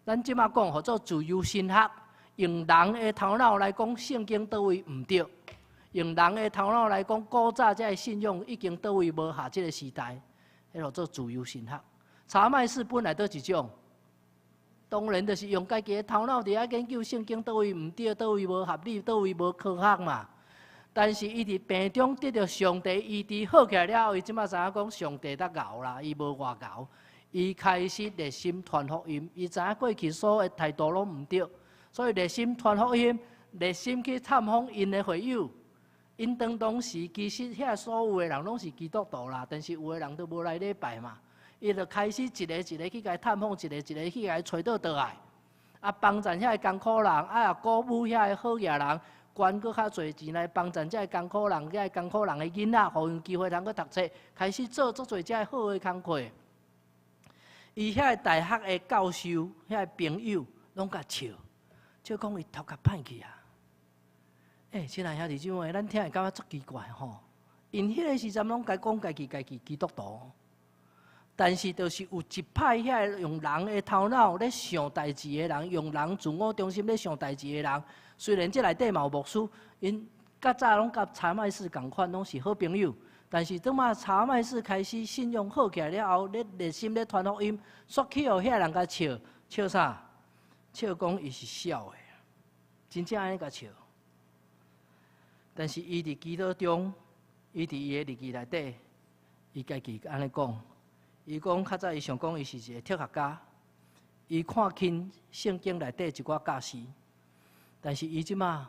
咱這馬講號做自由神學，用人的頭腦來講聖經佗位毋對，用人的頭腦來講古早這个信仰已經佗位無合這个時代，彼號做自由神學。查麥士本來佗一種，當然就是用家己的頭腦佇遐研究聖經，佗位毋對，佗位無合理，佗位無科學嘛。但是伊佇病中得著上帝醫治好起來了後，伊這馬知影講上帝較𠢕啦，伊無偌𠢕。伊開始熱心傳福音，伊知影過去所有的態度攏毋對，所以熱心傳福音，熱心去探訪𪜶的會友。𪜶當當時其實遐所有的人攏是基督徒啦，但是有的人都無來禮拜嘛。伊就開始一個一個去共探訪，一個一個去共揣倒轉來，啊，幫贊遐个艱苦人，啊，也鼓舞遐个好額人，捐閣較濟錢來幫贊遮个艱苦人，遮个艱苦人的囡仔，予𪜶機會通去讀冊，開始做足濟遮个好的工課。伊遐个大學的教授、遐个朋友，攏共笑，笑講伊頭殼歹去啊！欸，親愛兄弟姊妹，咱聽會感覺足奇怪吼。𪜶彼个時陣攏共講家己家己基督徒。但是，就是有一派遐个用人的頭腦咧想代誌的人，用人自我中心咧想代誌的人，雖然這內底嘛有牧師，𪜶較早攏佮查麥士仝款，攏是好朋友。但是當嘛查麥士開始信仰好起來了後，咧熱心咧傳福音，煞去予遐人共笑，笑啥？笑講伊是痟的，真正按呢共笑。但是伊佇祈禱中，伊佇伊的日記內底，伊家己按呢講。伊講較早，伊想講伊是一個哲學家，伊看輕聖經內底一寡教示，但是伊這馬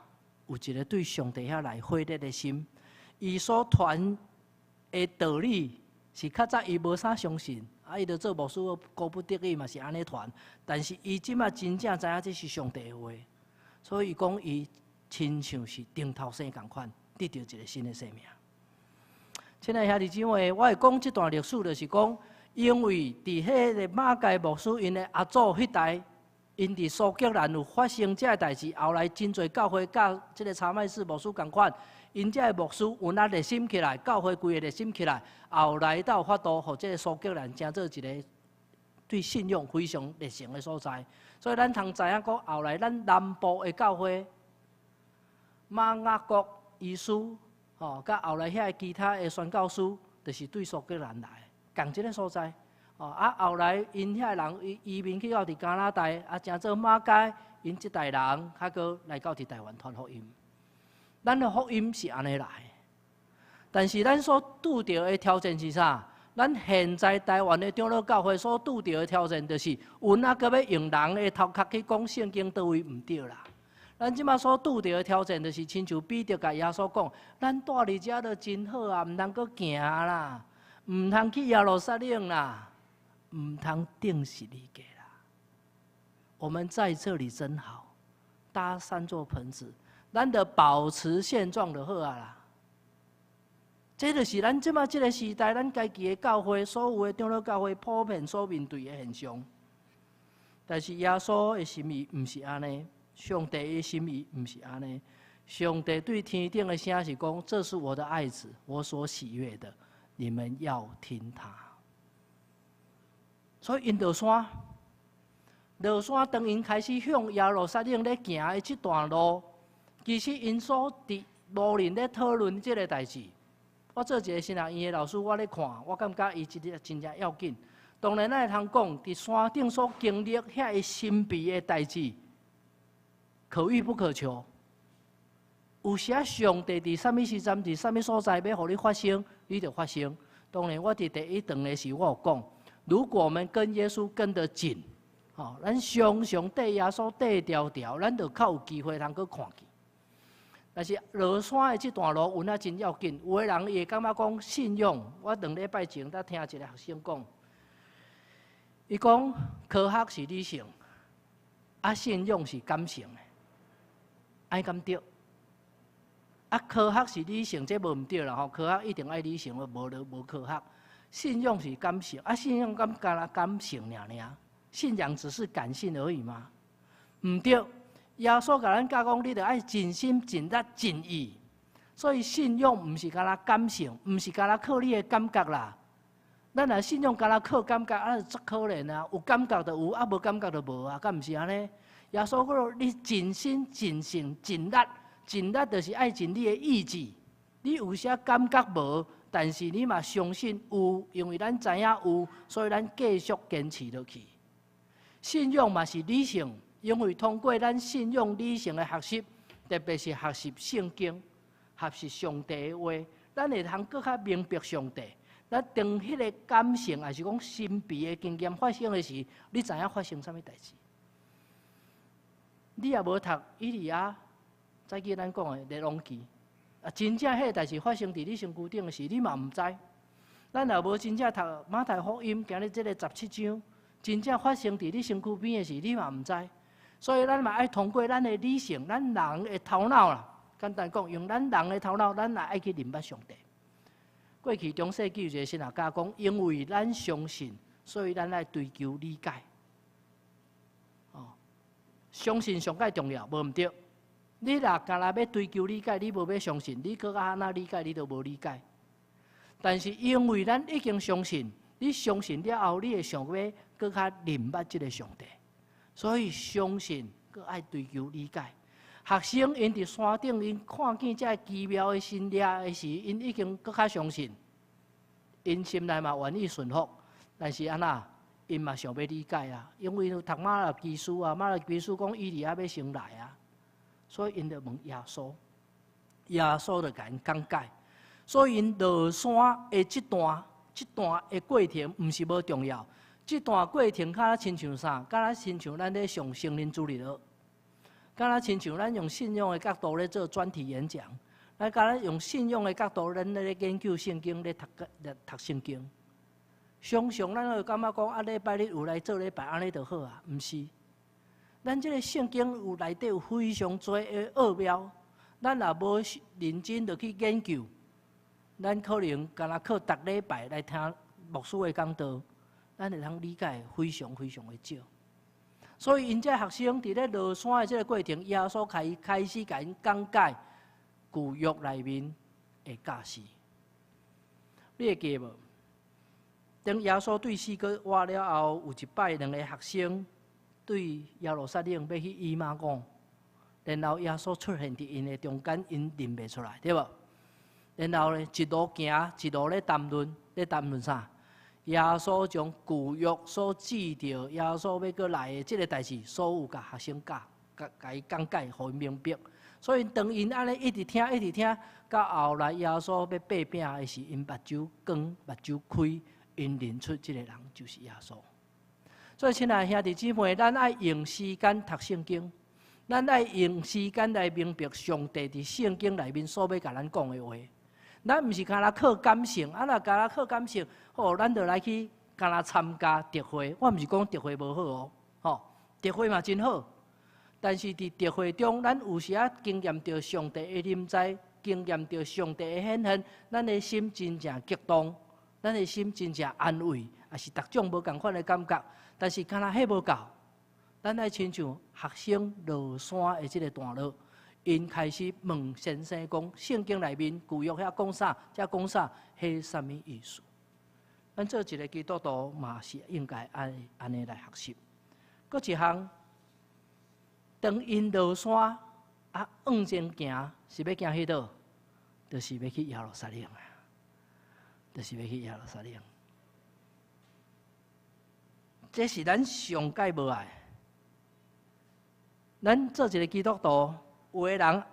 有一个對上帝遐來火熱的心，伊所傳的道理，是較早伊無啥相信，啊，伊就做牧師，膏不得已嘛是按呢傳。但是伊這馬真正知影這是上帝的話，所以伊講伊親像是重頭生仝款，得著一个新的生命。親愛兄弟姊妹，我會講這段歷史，就是講，因為佇彼个馬偕牧師𪜶的阿祖彼代，𪜶佇蘇格蘭有發生這个代誌，後來真濟教會佮這个查麥斯牧師仝款，𪜶這个牧師有那熱心起來，教會規个熱心起來，後來才有法度，予這个蘇格蘭成做一个對信仰非常熱誠的所在。所以咱通知影講，後來咱南部的教會，馬雅各醫師，吼，佮後來遐个其他的宣教師，就是對蘇格蘭來，仝一个所在。哦，啊，後來𪜶遐个人移民去到佇加拿大，啊，成做馬偕，𪜶這代人較閣來到佇台灣傳福音。咱的福音是按呢來，但是咱所拄著的挑戰是啥？咱現在台灣的長老教會所拄著的挑戰，就是有哪閣欲用人的頭殼去講聖經，佗位毋對啦。咱這馬所拄著的挑戰，就是親像彼得共耶穌講，咱蹛佇遮都真好啊，毋通閣行啦，毋通去耶路撒冷啦。毋通釘十字架啦！我們在這裡真好，搭三座棚子，咱就保持現狀就好啊啦。這就是咱這馬這个時代，咱家己的教會，所有的長老教會普遍所面對的現象。但是耶穌的心意毋是按呢，上帝的心意毋是按呢。上帝對天頂的聲是講：這是我的愛子，我所喜悅的，你們要聽他。所以，𪜶落山，落山，當𪜶開始向耶路撒冷咧行的這段路，其實𪜶所佇路面咧討論這个代誌。我做一个神學院的老師，我咧看，我感覺伊這个真正要緊。當然，咱會通講，佇山頂所經歷遐个神秘的代誌，可遇不可求。有時啊，上帝佇啥物時陣，佇啥物所在，欲予你發生，你就發生。當然，我佇第一堂的時，我有講。如果我們跟耶穌跟得緊，吼，咱常常綴耶穌綴牢牢，咱就較有機會通閣看見。但是落山的這段路，有影真要緊。有的人伊會感覺講信仰，我兩禮拜前才聽一個學生講，伊講科學是理性，啊信仰是感性的，按呢敢對？啊科學是理性，這無毋對啦吼，科學一定愛理性，無就無科學。信仰是感性，啊，信仰敢干焦感性爾爾？信仰只是感性而已嗎？毋對，耶穌共咱教講，你著愛盡心、盡力、盡意。所以信仰毋是干焦感性，毋是干焦靠你的感覺啦。咱若信仰干焦靠感覺，啊，足可憐啊！有感覺就有，啊，無感覺就無啊，敢毋是按呢？耶穌講，你盡心、盡性、盡力，盡力就是愛盡你的意志。你有時感覺無？但是你嘛相信有，因為咱知影有，所以咱繼續堅持落去。信仰嘛是理性，因為通過咱信仰理性的學習，特別是學習聖經、學習上帝的話，咱會通閣較明白上帝。咱當彼个感性，抑是講神秘的經驗發生的時，你知影發生啥物代誌？你也無讀以利亞，早起咱講的列王記。啊，真正彼个代誌發生佇你身軀頂的時，你嘛毋知。咱若無真正讀馬太福音，今日這个17章，真正發生佇你身軀邊的時，你嘛毋知。所以咱嘛愛通過咱的理性，咱人的頭腦啦。簡單講，用咱人的頭腦，咱也愛去認捌上帝。過去中世紀有一個神學家講，因為咱相信，所以咱愛追求理解。哦，相信上蓋重要，無毋對。你若干焦欲追求理解，你無欲相信，你閣按怎理解，你都無理解。但是因為咱已經相信，你相信了後，你會想欲閣較認捌這个上帝，所以相信閣愛追求理解。學生𪜶佇山頂，𪜶看見這个奇妙的神蹟的時，𪜶已經閣較相信，𪜶心內嘛願意順服。但是按怎，𪜶嘛想欲理解啊，因為讀瑪拉基書啊，瑪拉基書講以利亞欲先來啊。所以𪜶就問耶穌，耶穌就共𪜶講解。所以𪜶落山的這段的過程，毋是無重要。這段過程敢若親像啥？敢若親像咱咧上成人主日學，敢若親像咱用信仰的角度咧做專題演講，咱敢若用信仰的角度，咱咧研究聖經，咧讀咧讀聖經。常常咱會感覺講啊，禮拜日有來做禮拜，按呢就好啊，毋是。咱這个聖經有內底有非常濟的奧妙，咱若無認真落去研究，咱可能干焦靠逐禮拜來聽牧師的講道，咱會通理解非常非常的少。所以，𪜶這學生佇咧落山的這个過程，耶穌開始共𪜶講解舊約內面的教示。你會記無？當耶穌對死閣活了後，有一擺兩個學生對耶路撒冷欲去以馬忤，然後耶穌出現佇𪜶的中間，𪜶認袂出來，對無？然後呢，一路行，一路咧談論，咧談論啥？耶穌將舊約所指著耶穌欲閣來的這个代誌，所有共學生教，共共伊講解，予𪜶明白。所以當𪜶按呢一直聽，一直聽，到後來耶穌欲擘餅的時，𪜶目睭光，目睭開，𪜶認出這个人就是耶穌。所以，親愛兄弟姊妹，咱愛用時間讀聖經，咱愛用時間來明白上帝佇聖經內面所欲共咱講的話。咱毋是干焦靠感性，啊，若干焦靠感性，吼，咱就來去干焦參加特會。我毋是講特會無好哦，吼，特會嘛真好。但是佇特會中，咱有時仔經驗著上帝的臨在，經驗著上帝的顯現，咱的心真正激動，咱的心真正安慰，也是逐種無仝款的感覺。但是干焦彼無夠，咱愛親像學生落山的這个段落，𪜶開始問先生講：聖經內面舊約遐講啥？遮講啥？彼啥物意思？咱做一个基督徒嘛是應該按按呢來學習。閣一項，當𪜶落山啊，向前行是欲行去佗？就是欲去耶路撒冷啊！就是欲去耶路撒冷。這是咱上蓋無愛。咱做一个基督徒，有的人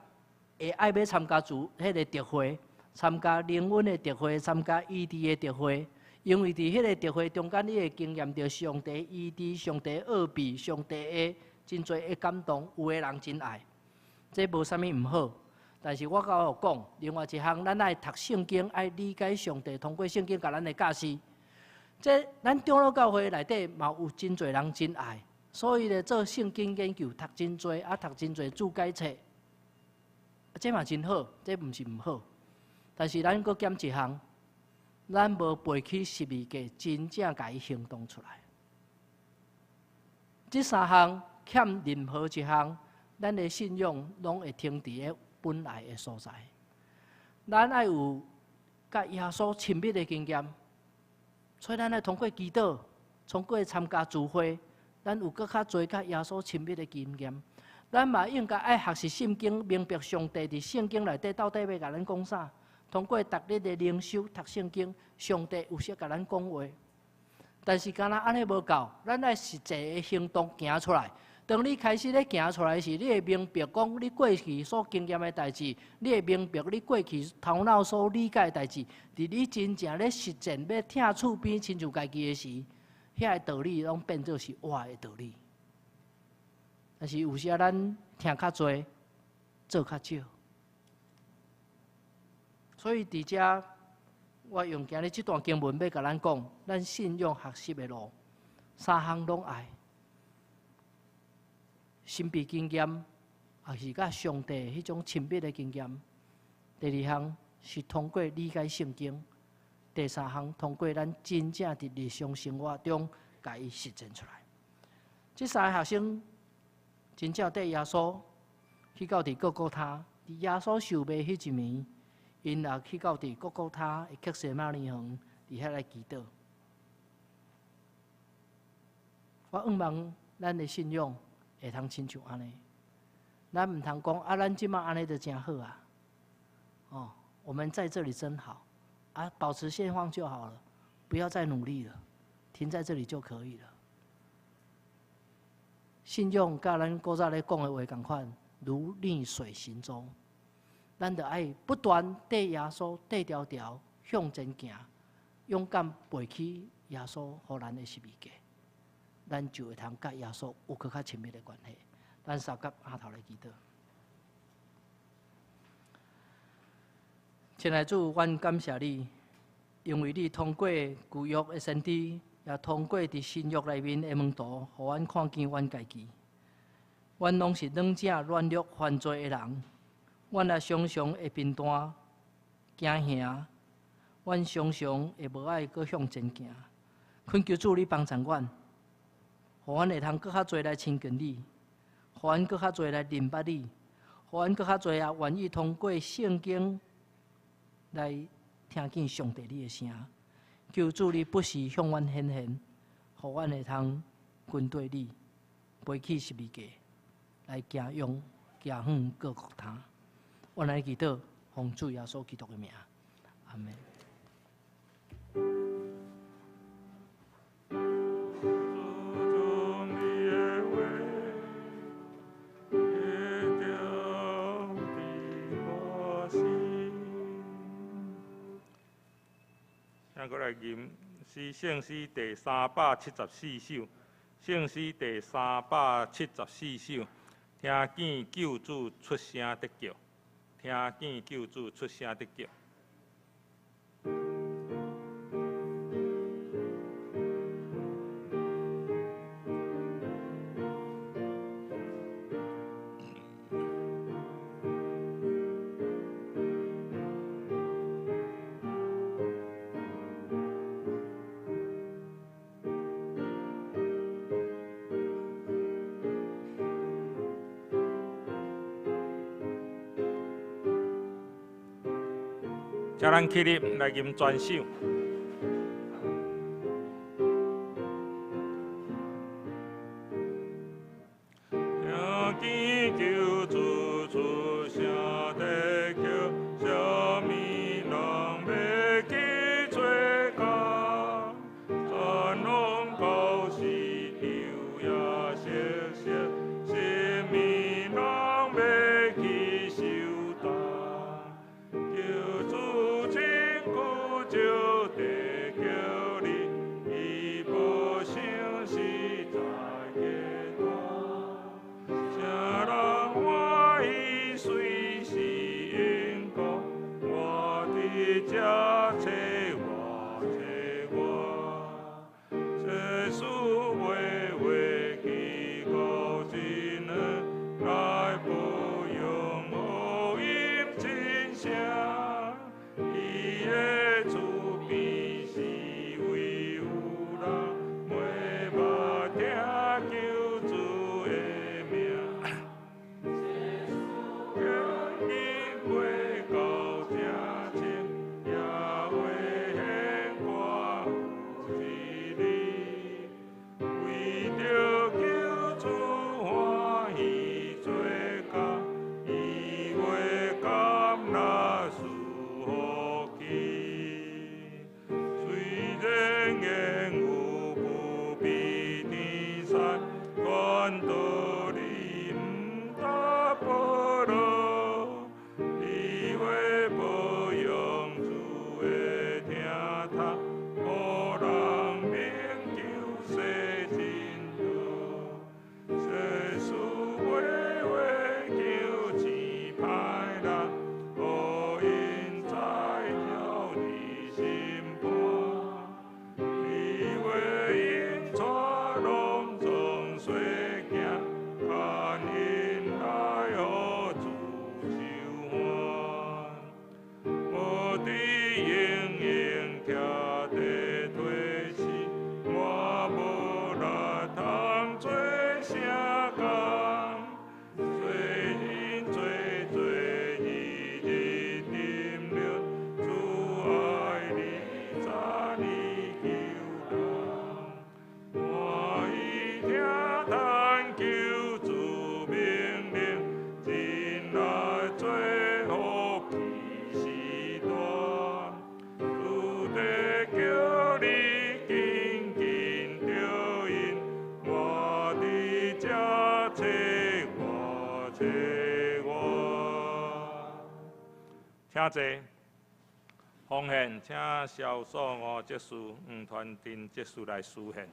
會愛欲參加主彼个特會，參加靈恩的特會，參加醫治的特會，因為佇彼个特會中間，你會經驗著上帝醫治、上帝奧秘、上帝的真濟的感動。有的人真愛，這無啥物毋好。但是我閣有講，另外一項，咱愛讀聖經，愛理解上帝通過聖經共咱的教示。這咱長老教會內底嘛有真濟人真愛，所以咧做聖經研究讀真濟，啊讀真濟注解冊，這嘛真好，這毋是毋好。但是咱閣減一項，咱無背起十字架，真正共伊行動出來。這三項欠任何一項，咱的信仰攏會停佇咧本來的所在。咱愛有佮耶穌親密的經驗。所以，咱愛通過祈禱，通過參加聚會，咱有閣較濟佮耶穌親密的經驗。咱嘛應該愛學習聖經，明白上帝佇聖經內底到底欲共咱講啥。通過逐日的靈修讀聖經，上帝有時共咱講話。但是，干焦按呢無夠，咱愛實際的行動行出來。當你開始咧行出來時，你會明白講你過去所經驗的代誌，你會明白你過去頭腦所理解的代誌，佇你真正咧實踐欲疼厝邊親像家己的時，遐个道理攏變做是活的道理。但是有時仔咱聽較濟，做較少。所以佇遮，我用今日這段經文欲共咱講，咱信仰學習的路，三項攏愛。神秘經驗，抑是佮上帝彼種親密的經驗。第二項是通過理解聖經，第三項通過咱真正佇日常生活中共伊實踐出來。這三个學生真正綴耶穌去到佇各各他，佇耶穌受賣彼一暝，𪜶也去到佇各各他的客西馬尼園，佇遐來祈禱。我向望咱的信仰會通親像按呢，咱毋通講啊，咱這馬按呢就誠好啊。哦，我們在這裡真好，啊，保持現況就好了，不要再努力了，停在這裡就可以了。信仰佮咱古早咧講的話仝款，如逆水行舟，咱著愛不斷綴耶穌，綴牢牢向前行，勇敢背起耶穌予咱的十字架。咱就會通佮耶穌有閣較親密的關係。咱三甲阿頭來祈禱。親愛主，阮感謝你，因為你通過舊約的先知，也通過佇新約內面的門徒，予阮看見阮家己。阮攏是軟正軟弱犯罪的人，阮也常常會貧惰、驚嚇，阮常常會無愛閣向前行。懇求主你幫助阮，予阮會通閣較濟來親近你，予阮閣較濟來認捌你，予阮閣較濟也願意通過聖經來聽見上帝你的聲。求主你不時向阮顯現，予阮會通跟綴你，背起十字架來行勇行遠各國他。我來祈禱，奉主耶穌基督的名，阿們。主你的話，一定伫我心。請閣來吟詩聖詩第374首，聖詩第374首，聽見救主出聲的叫，聽見救主出聲的叫。請咱起立來吟全首。聽見救主出聲的叫，啥物人欲去找佮？全攏高是昼夜熟悉，啥物人欲去受擔？救主親久就地叫你，伊無想實在簡單。啥人歡喜隨時應講，我佇這找我找我。世事話話去到真遠，來保養福音真聲。伊的厝邊是位有人，袂捌聽救主的名。叫你飞到正清，也会显歌有一日，为著救主歡喜做工，伊話甘來賜福氣。雖然言有不必天山，勸道理毋答保羅。你話保養主的聽他，予人免救世真道。世事話話求錢歹人，予𪜶知曉你心肝。你話𪜶帶攏總細行，牽𪜶來予主受歡。無佇營營徛地提示，我無力通做啥工。做人做做日日沉淪，主愛你早已救人。歡喜聽嘆救主命令，進來做福氣時段。主在叫你緊緊著𪜶，我佇這找我找我。請坐。奉獻，請蕭素吳執事、黃傳鎮執事來司獻。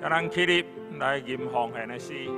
请咱起立来吟奉献的诗。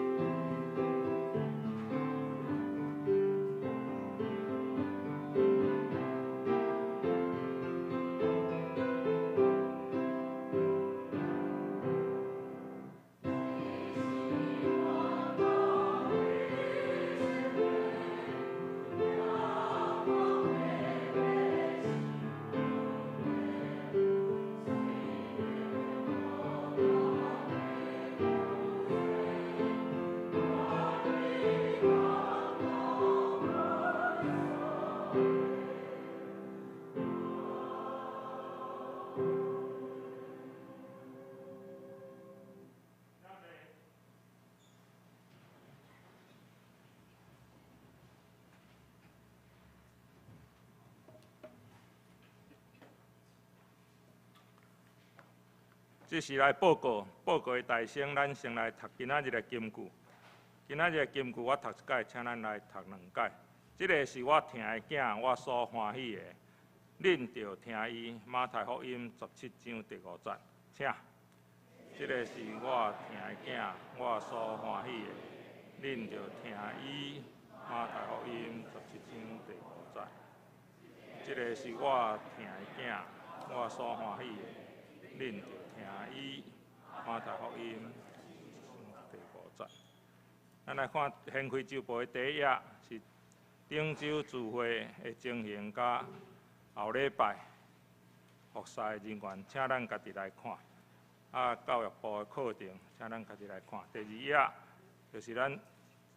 这是来报告，报告的大声，咱先来读今仔日的金句。今仔日的金句我读一摆，请咱来读两摆。这个是我疼的囝，我所欢喜的，恁著听伊。马太福音17章第5节，请。这个是我疼的囝，我所欢喜的，恁著听伊。马太福音17章第5节。这个是我疼的囝，我所欢喜的，恁著听伊。马太福音第5节。咱来看掀开周报的第一页，是顶周聚会的情形，佮后礼拜服侍的人员，请咱家己来看。教育部的课程，请咱家己来看。第二页就是咱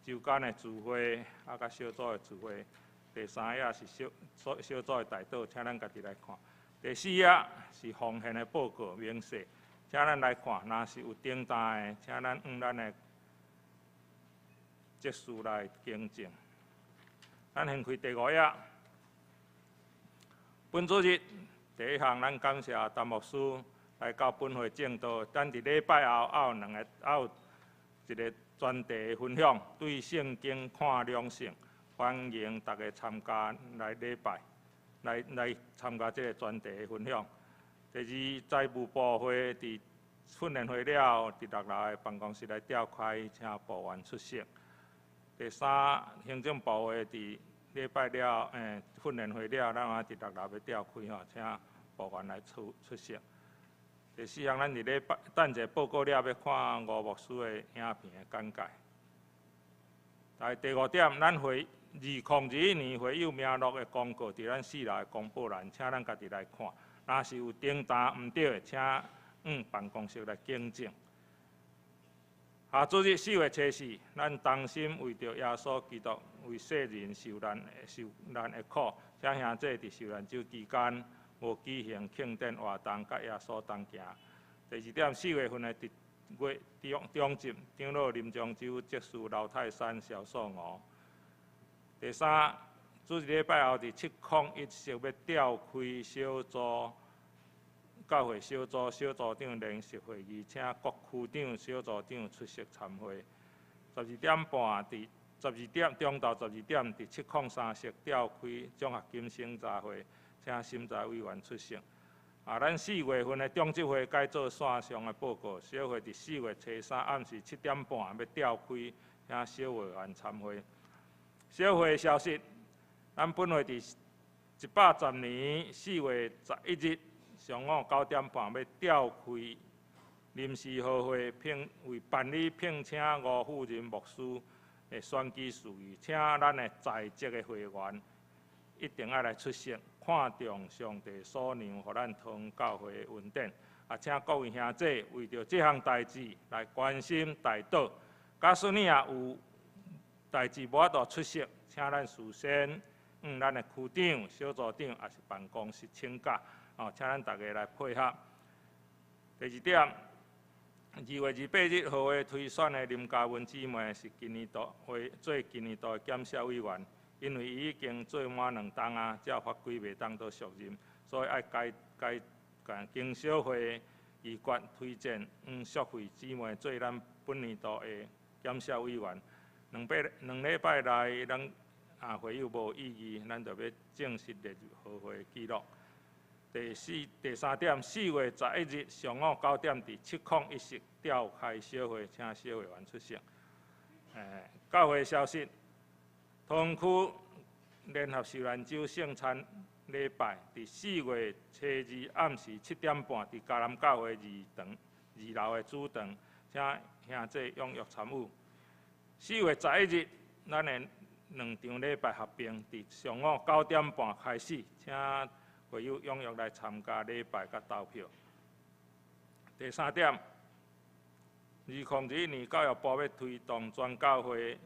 周间的聚会，佮小组的聚会。第三页是小组的代祷，请咱家己来看。第四页是奉献的报告明细，请咱来看。若是有订单的，请咱按咱的执事来更正。咱掀开第五页。本主日第一项，咱感谢陈牧师来到本会证道。咱伫礼拜后还有两个，还有一个专题的分享，对圣经看两性，欢迎大家参加来礼拜，来参加这个专题的分享。第二，财务部会伫训练会了后，伫6楼的办公室来召开，请部员出席。第三，行政部会伫礼拜了，训练会了，咱也伫6楼欲召开吼，请部员来出席。第四项，咱伫礼拜等者报告了，欲看吴牧师的影片的简介。来，第五点，咱会2021年会友名录的公告，伫咱4楼的公布栏，请咱家己来看。若是有订单毋对的，请往办公室来更正。下主日4月初4，咱同心为著耶稣基督为世人受难的苦，请兄弟伫受难周期间无举行庆典活动，佮耶稣同行。第二点，4月份的月中集长老林漳州执事刘泰山萧素娥。第三，主日礼拜后伫701室欲召开小组教会小组小组长联席会议，请各区长、小组长出席参会。12点半伫12点中昼12点伫703室召开奖学金审查会，请审查委员出席。咱4月份的中执会改做线上的报告，小会伫4月初3暗时7点半欲召开，请小会员参会。小会消息，咱本会伫110年4月11日上午9点半欲召开临时好会，聘为办理聘请吴富仁牧师的选举事宜，请咱的在职的会员一定爱来出席，看重上帝所让予咱堂教会的恩典。请各位兄弟为著这项代志来关心代祷。假使你也有代志无法度出席，请咱事先向咱的区长、小组长，抑是办公室请假，请咱大家来配合。第二点，2月28日号会推选的林嘉文姊妹是今年度会做今年度的检视委员，因为伊已经做满2冬啊，照法规袂当阁续任，所以爱改经小会议决推荐黄淑慧姊妹做咱本年度的检视委员。两礼拜内，咱会友无异议，咱就欲正式列入和会记录。第三点，4月11日上午9点，伫701室召開小會，請小會員出席。教會消息，桃園區聯合受難週聖餐禮拜，佇4月初2暗時7點半，佇嘉南教會二堂二樓的主堂，請兄弟踴躍參與。4月11日，咱的兩場禮拜合併，佇上午9點半開始，請會友踴躍來參加禮拜佮投票。第三點，2021年教育部欲推動全教會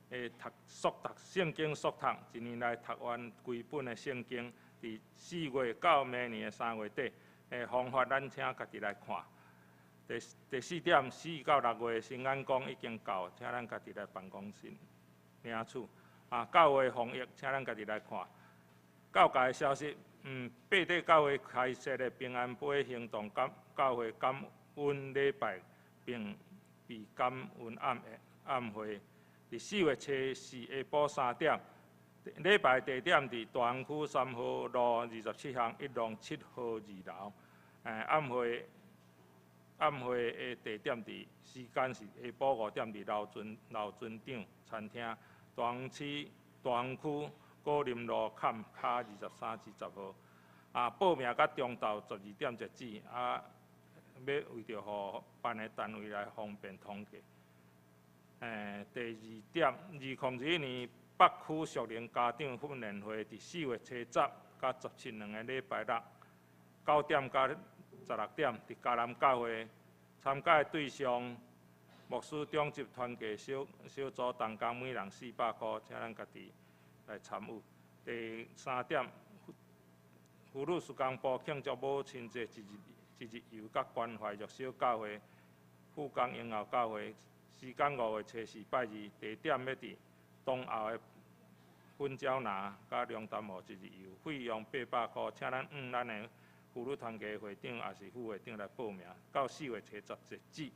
的讀速讀聖經速讀，一年內讀完規本的聖經，佇4月到明年的3月底，的方法咱請家己來看。第四點，4到6月新眼光已經到，請咱家己來辦公室領取。啊，教會防疫，請咱家己來看。教界的消息，八地教會開設的平安杯行動感教會感恩禮拜，並備感恩暗會。佇4月初4下晡3點，禮拜地點佇大安區3號路27巷1弄7號2樓。暗會的地點佇時間是下晡5點佇老船長餐廳，大安區果林路坎跤23之10號。啊，報名到中晝12點截止。啊，欲為著予辦的單位來方便統計。第二點，2021年北區屬靈家長訓練會佇4月初10佮17兩个禮拜六9點到16點，佇嘉南教會參加的對象，牧師長執團契小組同工每人400箍，請咱家己來參與。第三點，婦女事工部慶祝母親節一日遊佮關懷弱小教會、富岡英豪教會，時間5月初4拜二，地點欲佇東澳的粉蕉林佮龍潭湖一日遊，費用800箍，請咱向咱的婦女團契會長抑是副會長來報名，到4月初10截止。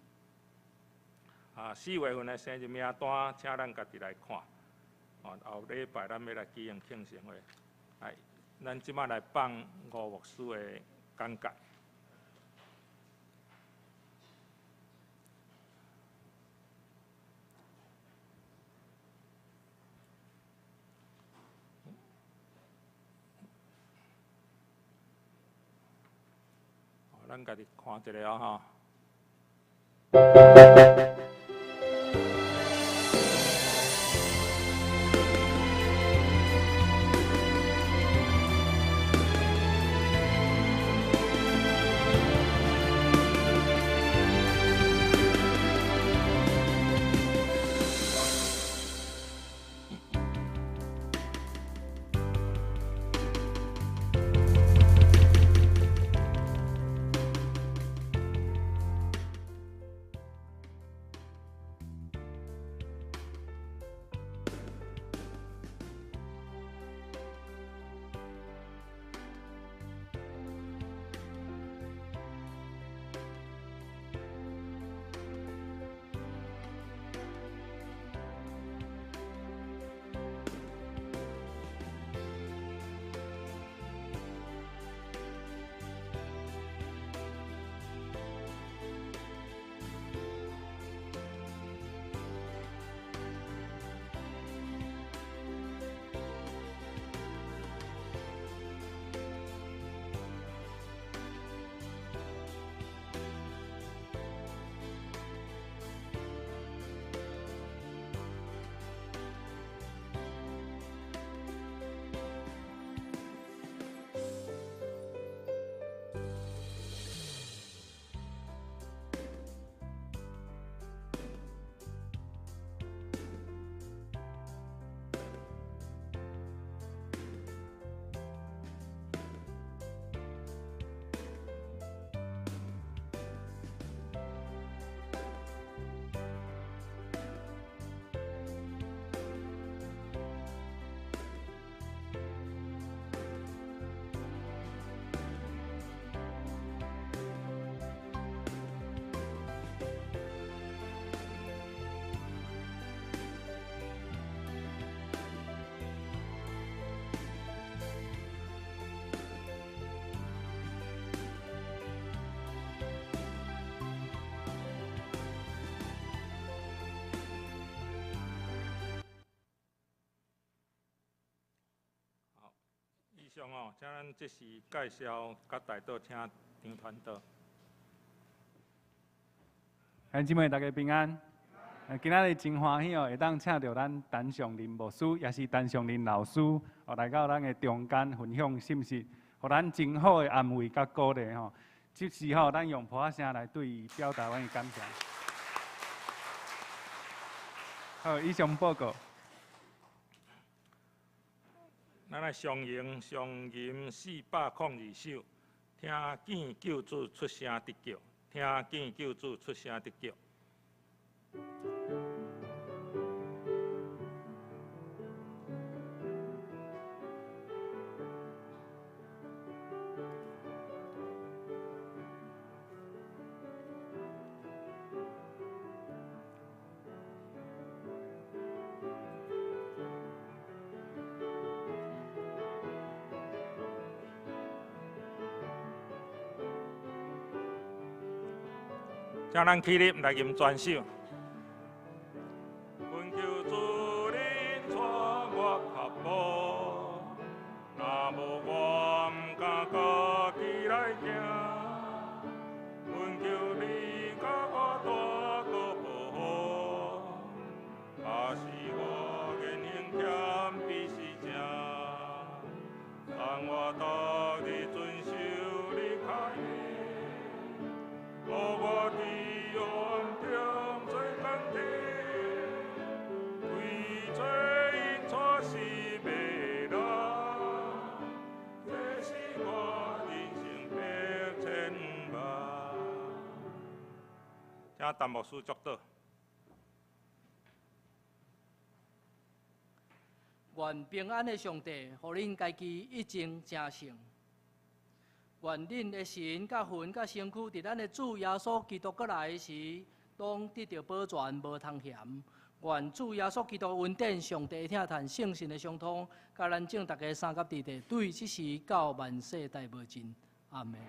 啊，4月份的生日名單，請咱家己來看。哦，後禮拜咱欲來舉行慶生會。來，咱這擺來放吳牧師的講解。咱家己看一下哦，吼。上哦，请咱这时介绍佮代祷，请张传道。兄姊妹，大家平安。今仔日真欢喜哦，会当请著咱陈尚林牧师，也是陈尚林老师，哦，来到咱的中间分享信息，予咱真好的安慰佮鼓励吼。这时吼，咱用噗仔声来对伊表达阮的感谢。好，以上报告。咱来上吟上吟402首，听见救主出声得救，听见救主出声得救。请咱起立来吟全首。恳求主恁带我脚步，若无我毋敢家己来行。恳求你佮我带阁保护，假使我言行欠比是正，但我逐日遵守你诫命，予我伫黑暗中做工地，为做引带死的人，这是我人生百千万。请陈牧师祝祷。愿平安的上帝，予恁家己一经成圣。愿恁的神佮魂佮身躯，伫咱的主耶稣基督阁来时，拢得著保全，无通嫌。愿主耶稣基督恩典、上帝的疼叹、圣神的相通，佮咱众大家三甲弟弟，对这时到万世代无尽。阿们。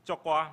祝歌。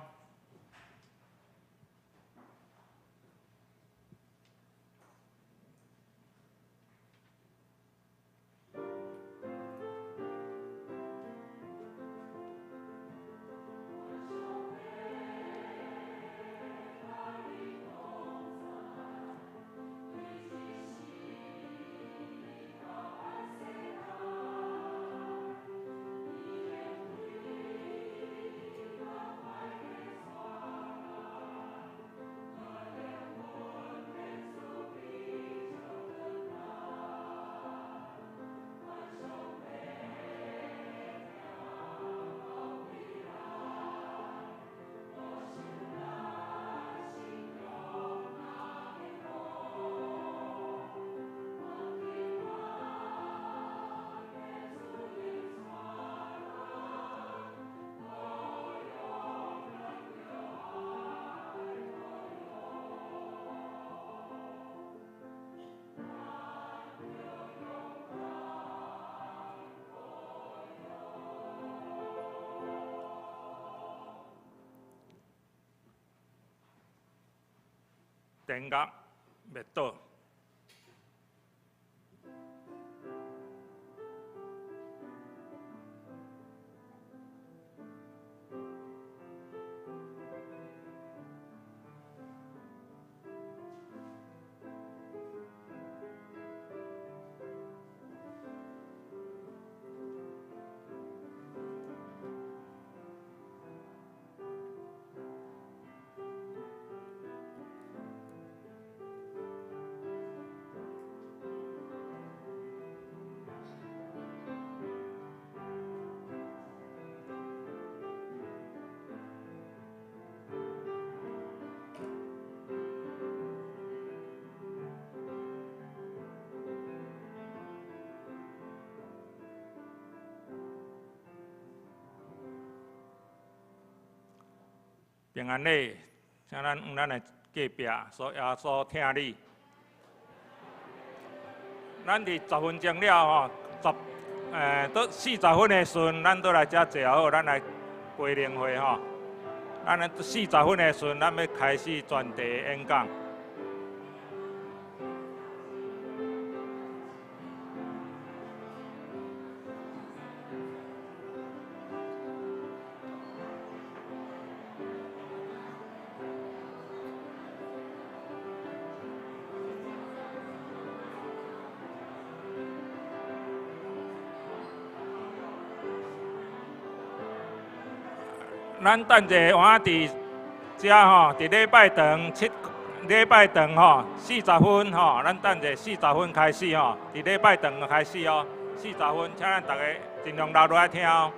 电乐灭倒。平安礼，请咱用咱的隔壁说耶稣疼你。咱佇十分鐘了吼，到40分的時陣，咱倒來遮坐好，咱來歸靈會吼。咱四十分的時陣，咱欲開始專題演講。咱等者換佇遮吼，佇禮拜堂七禮拜堂吼四十分吼，咱等者四十分開始吼，佇禮拜堂開始哦，四十分，請咱逐家盡量留落來聽哦。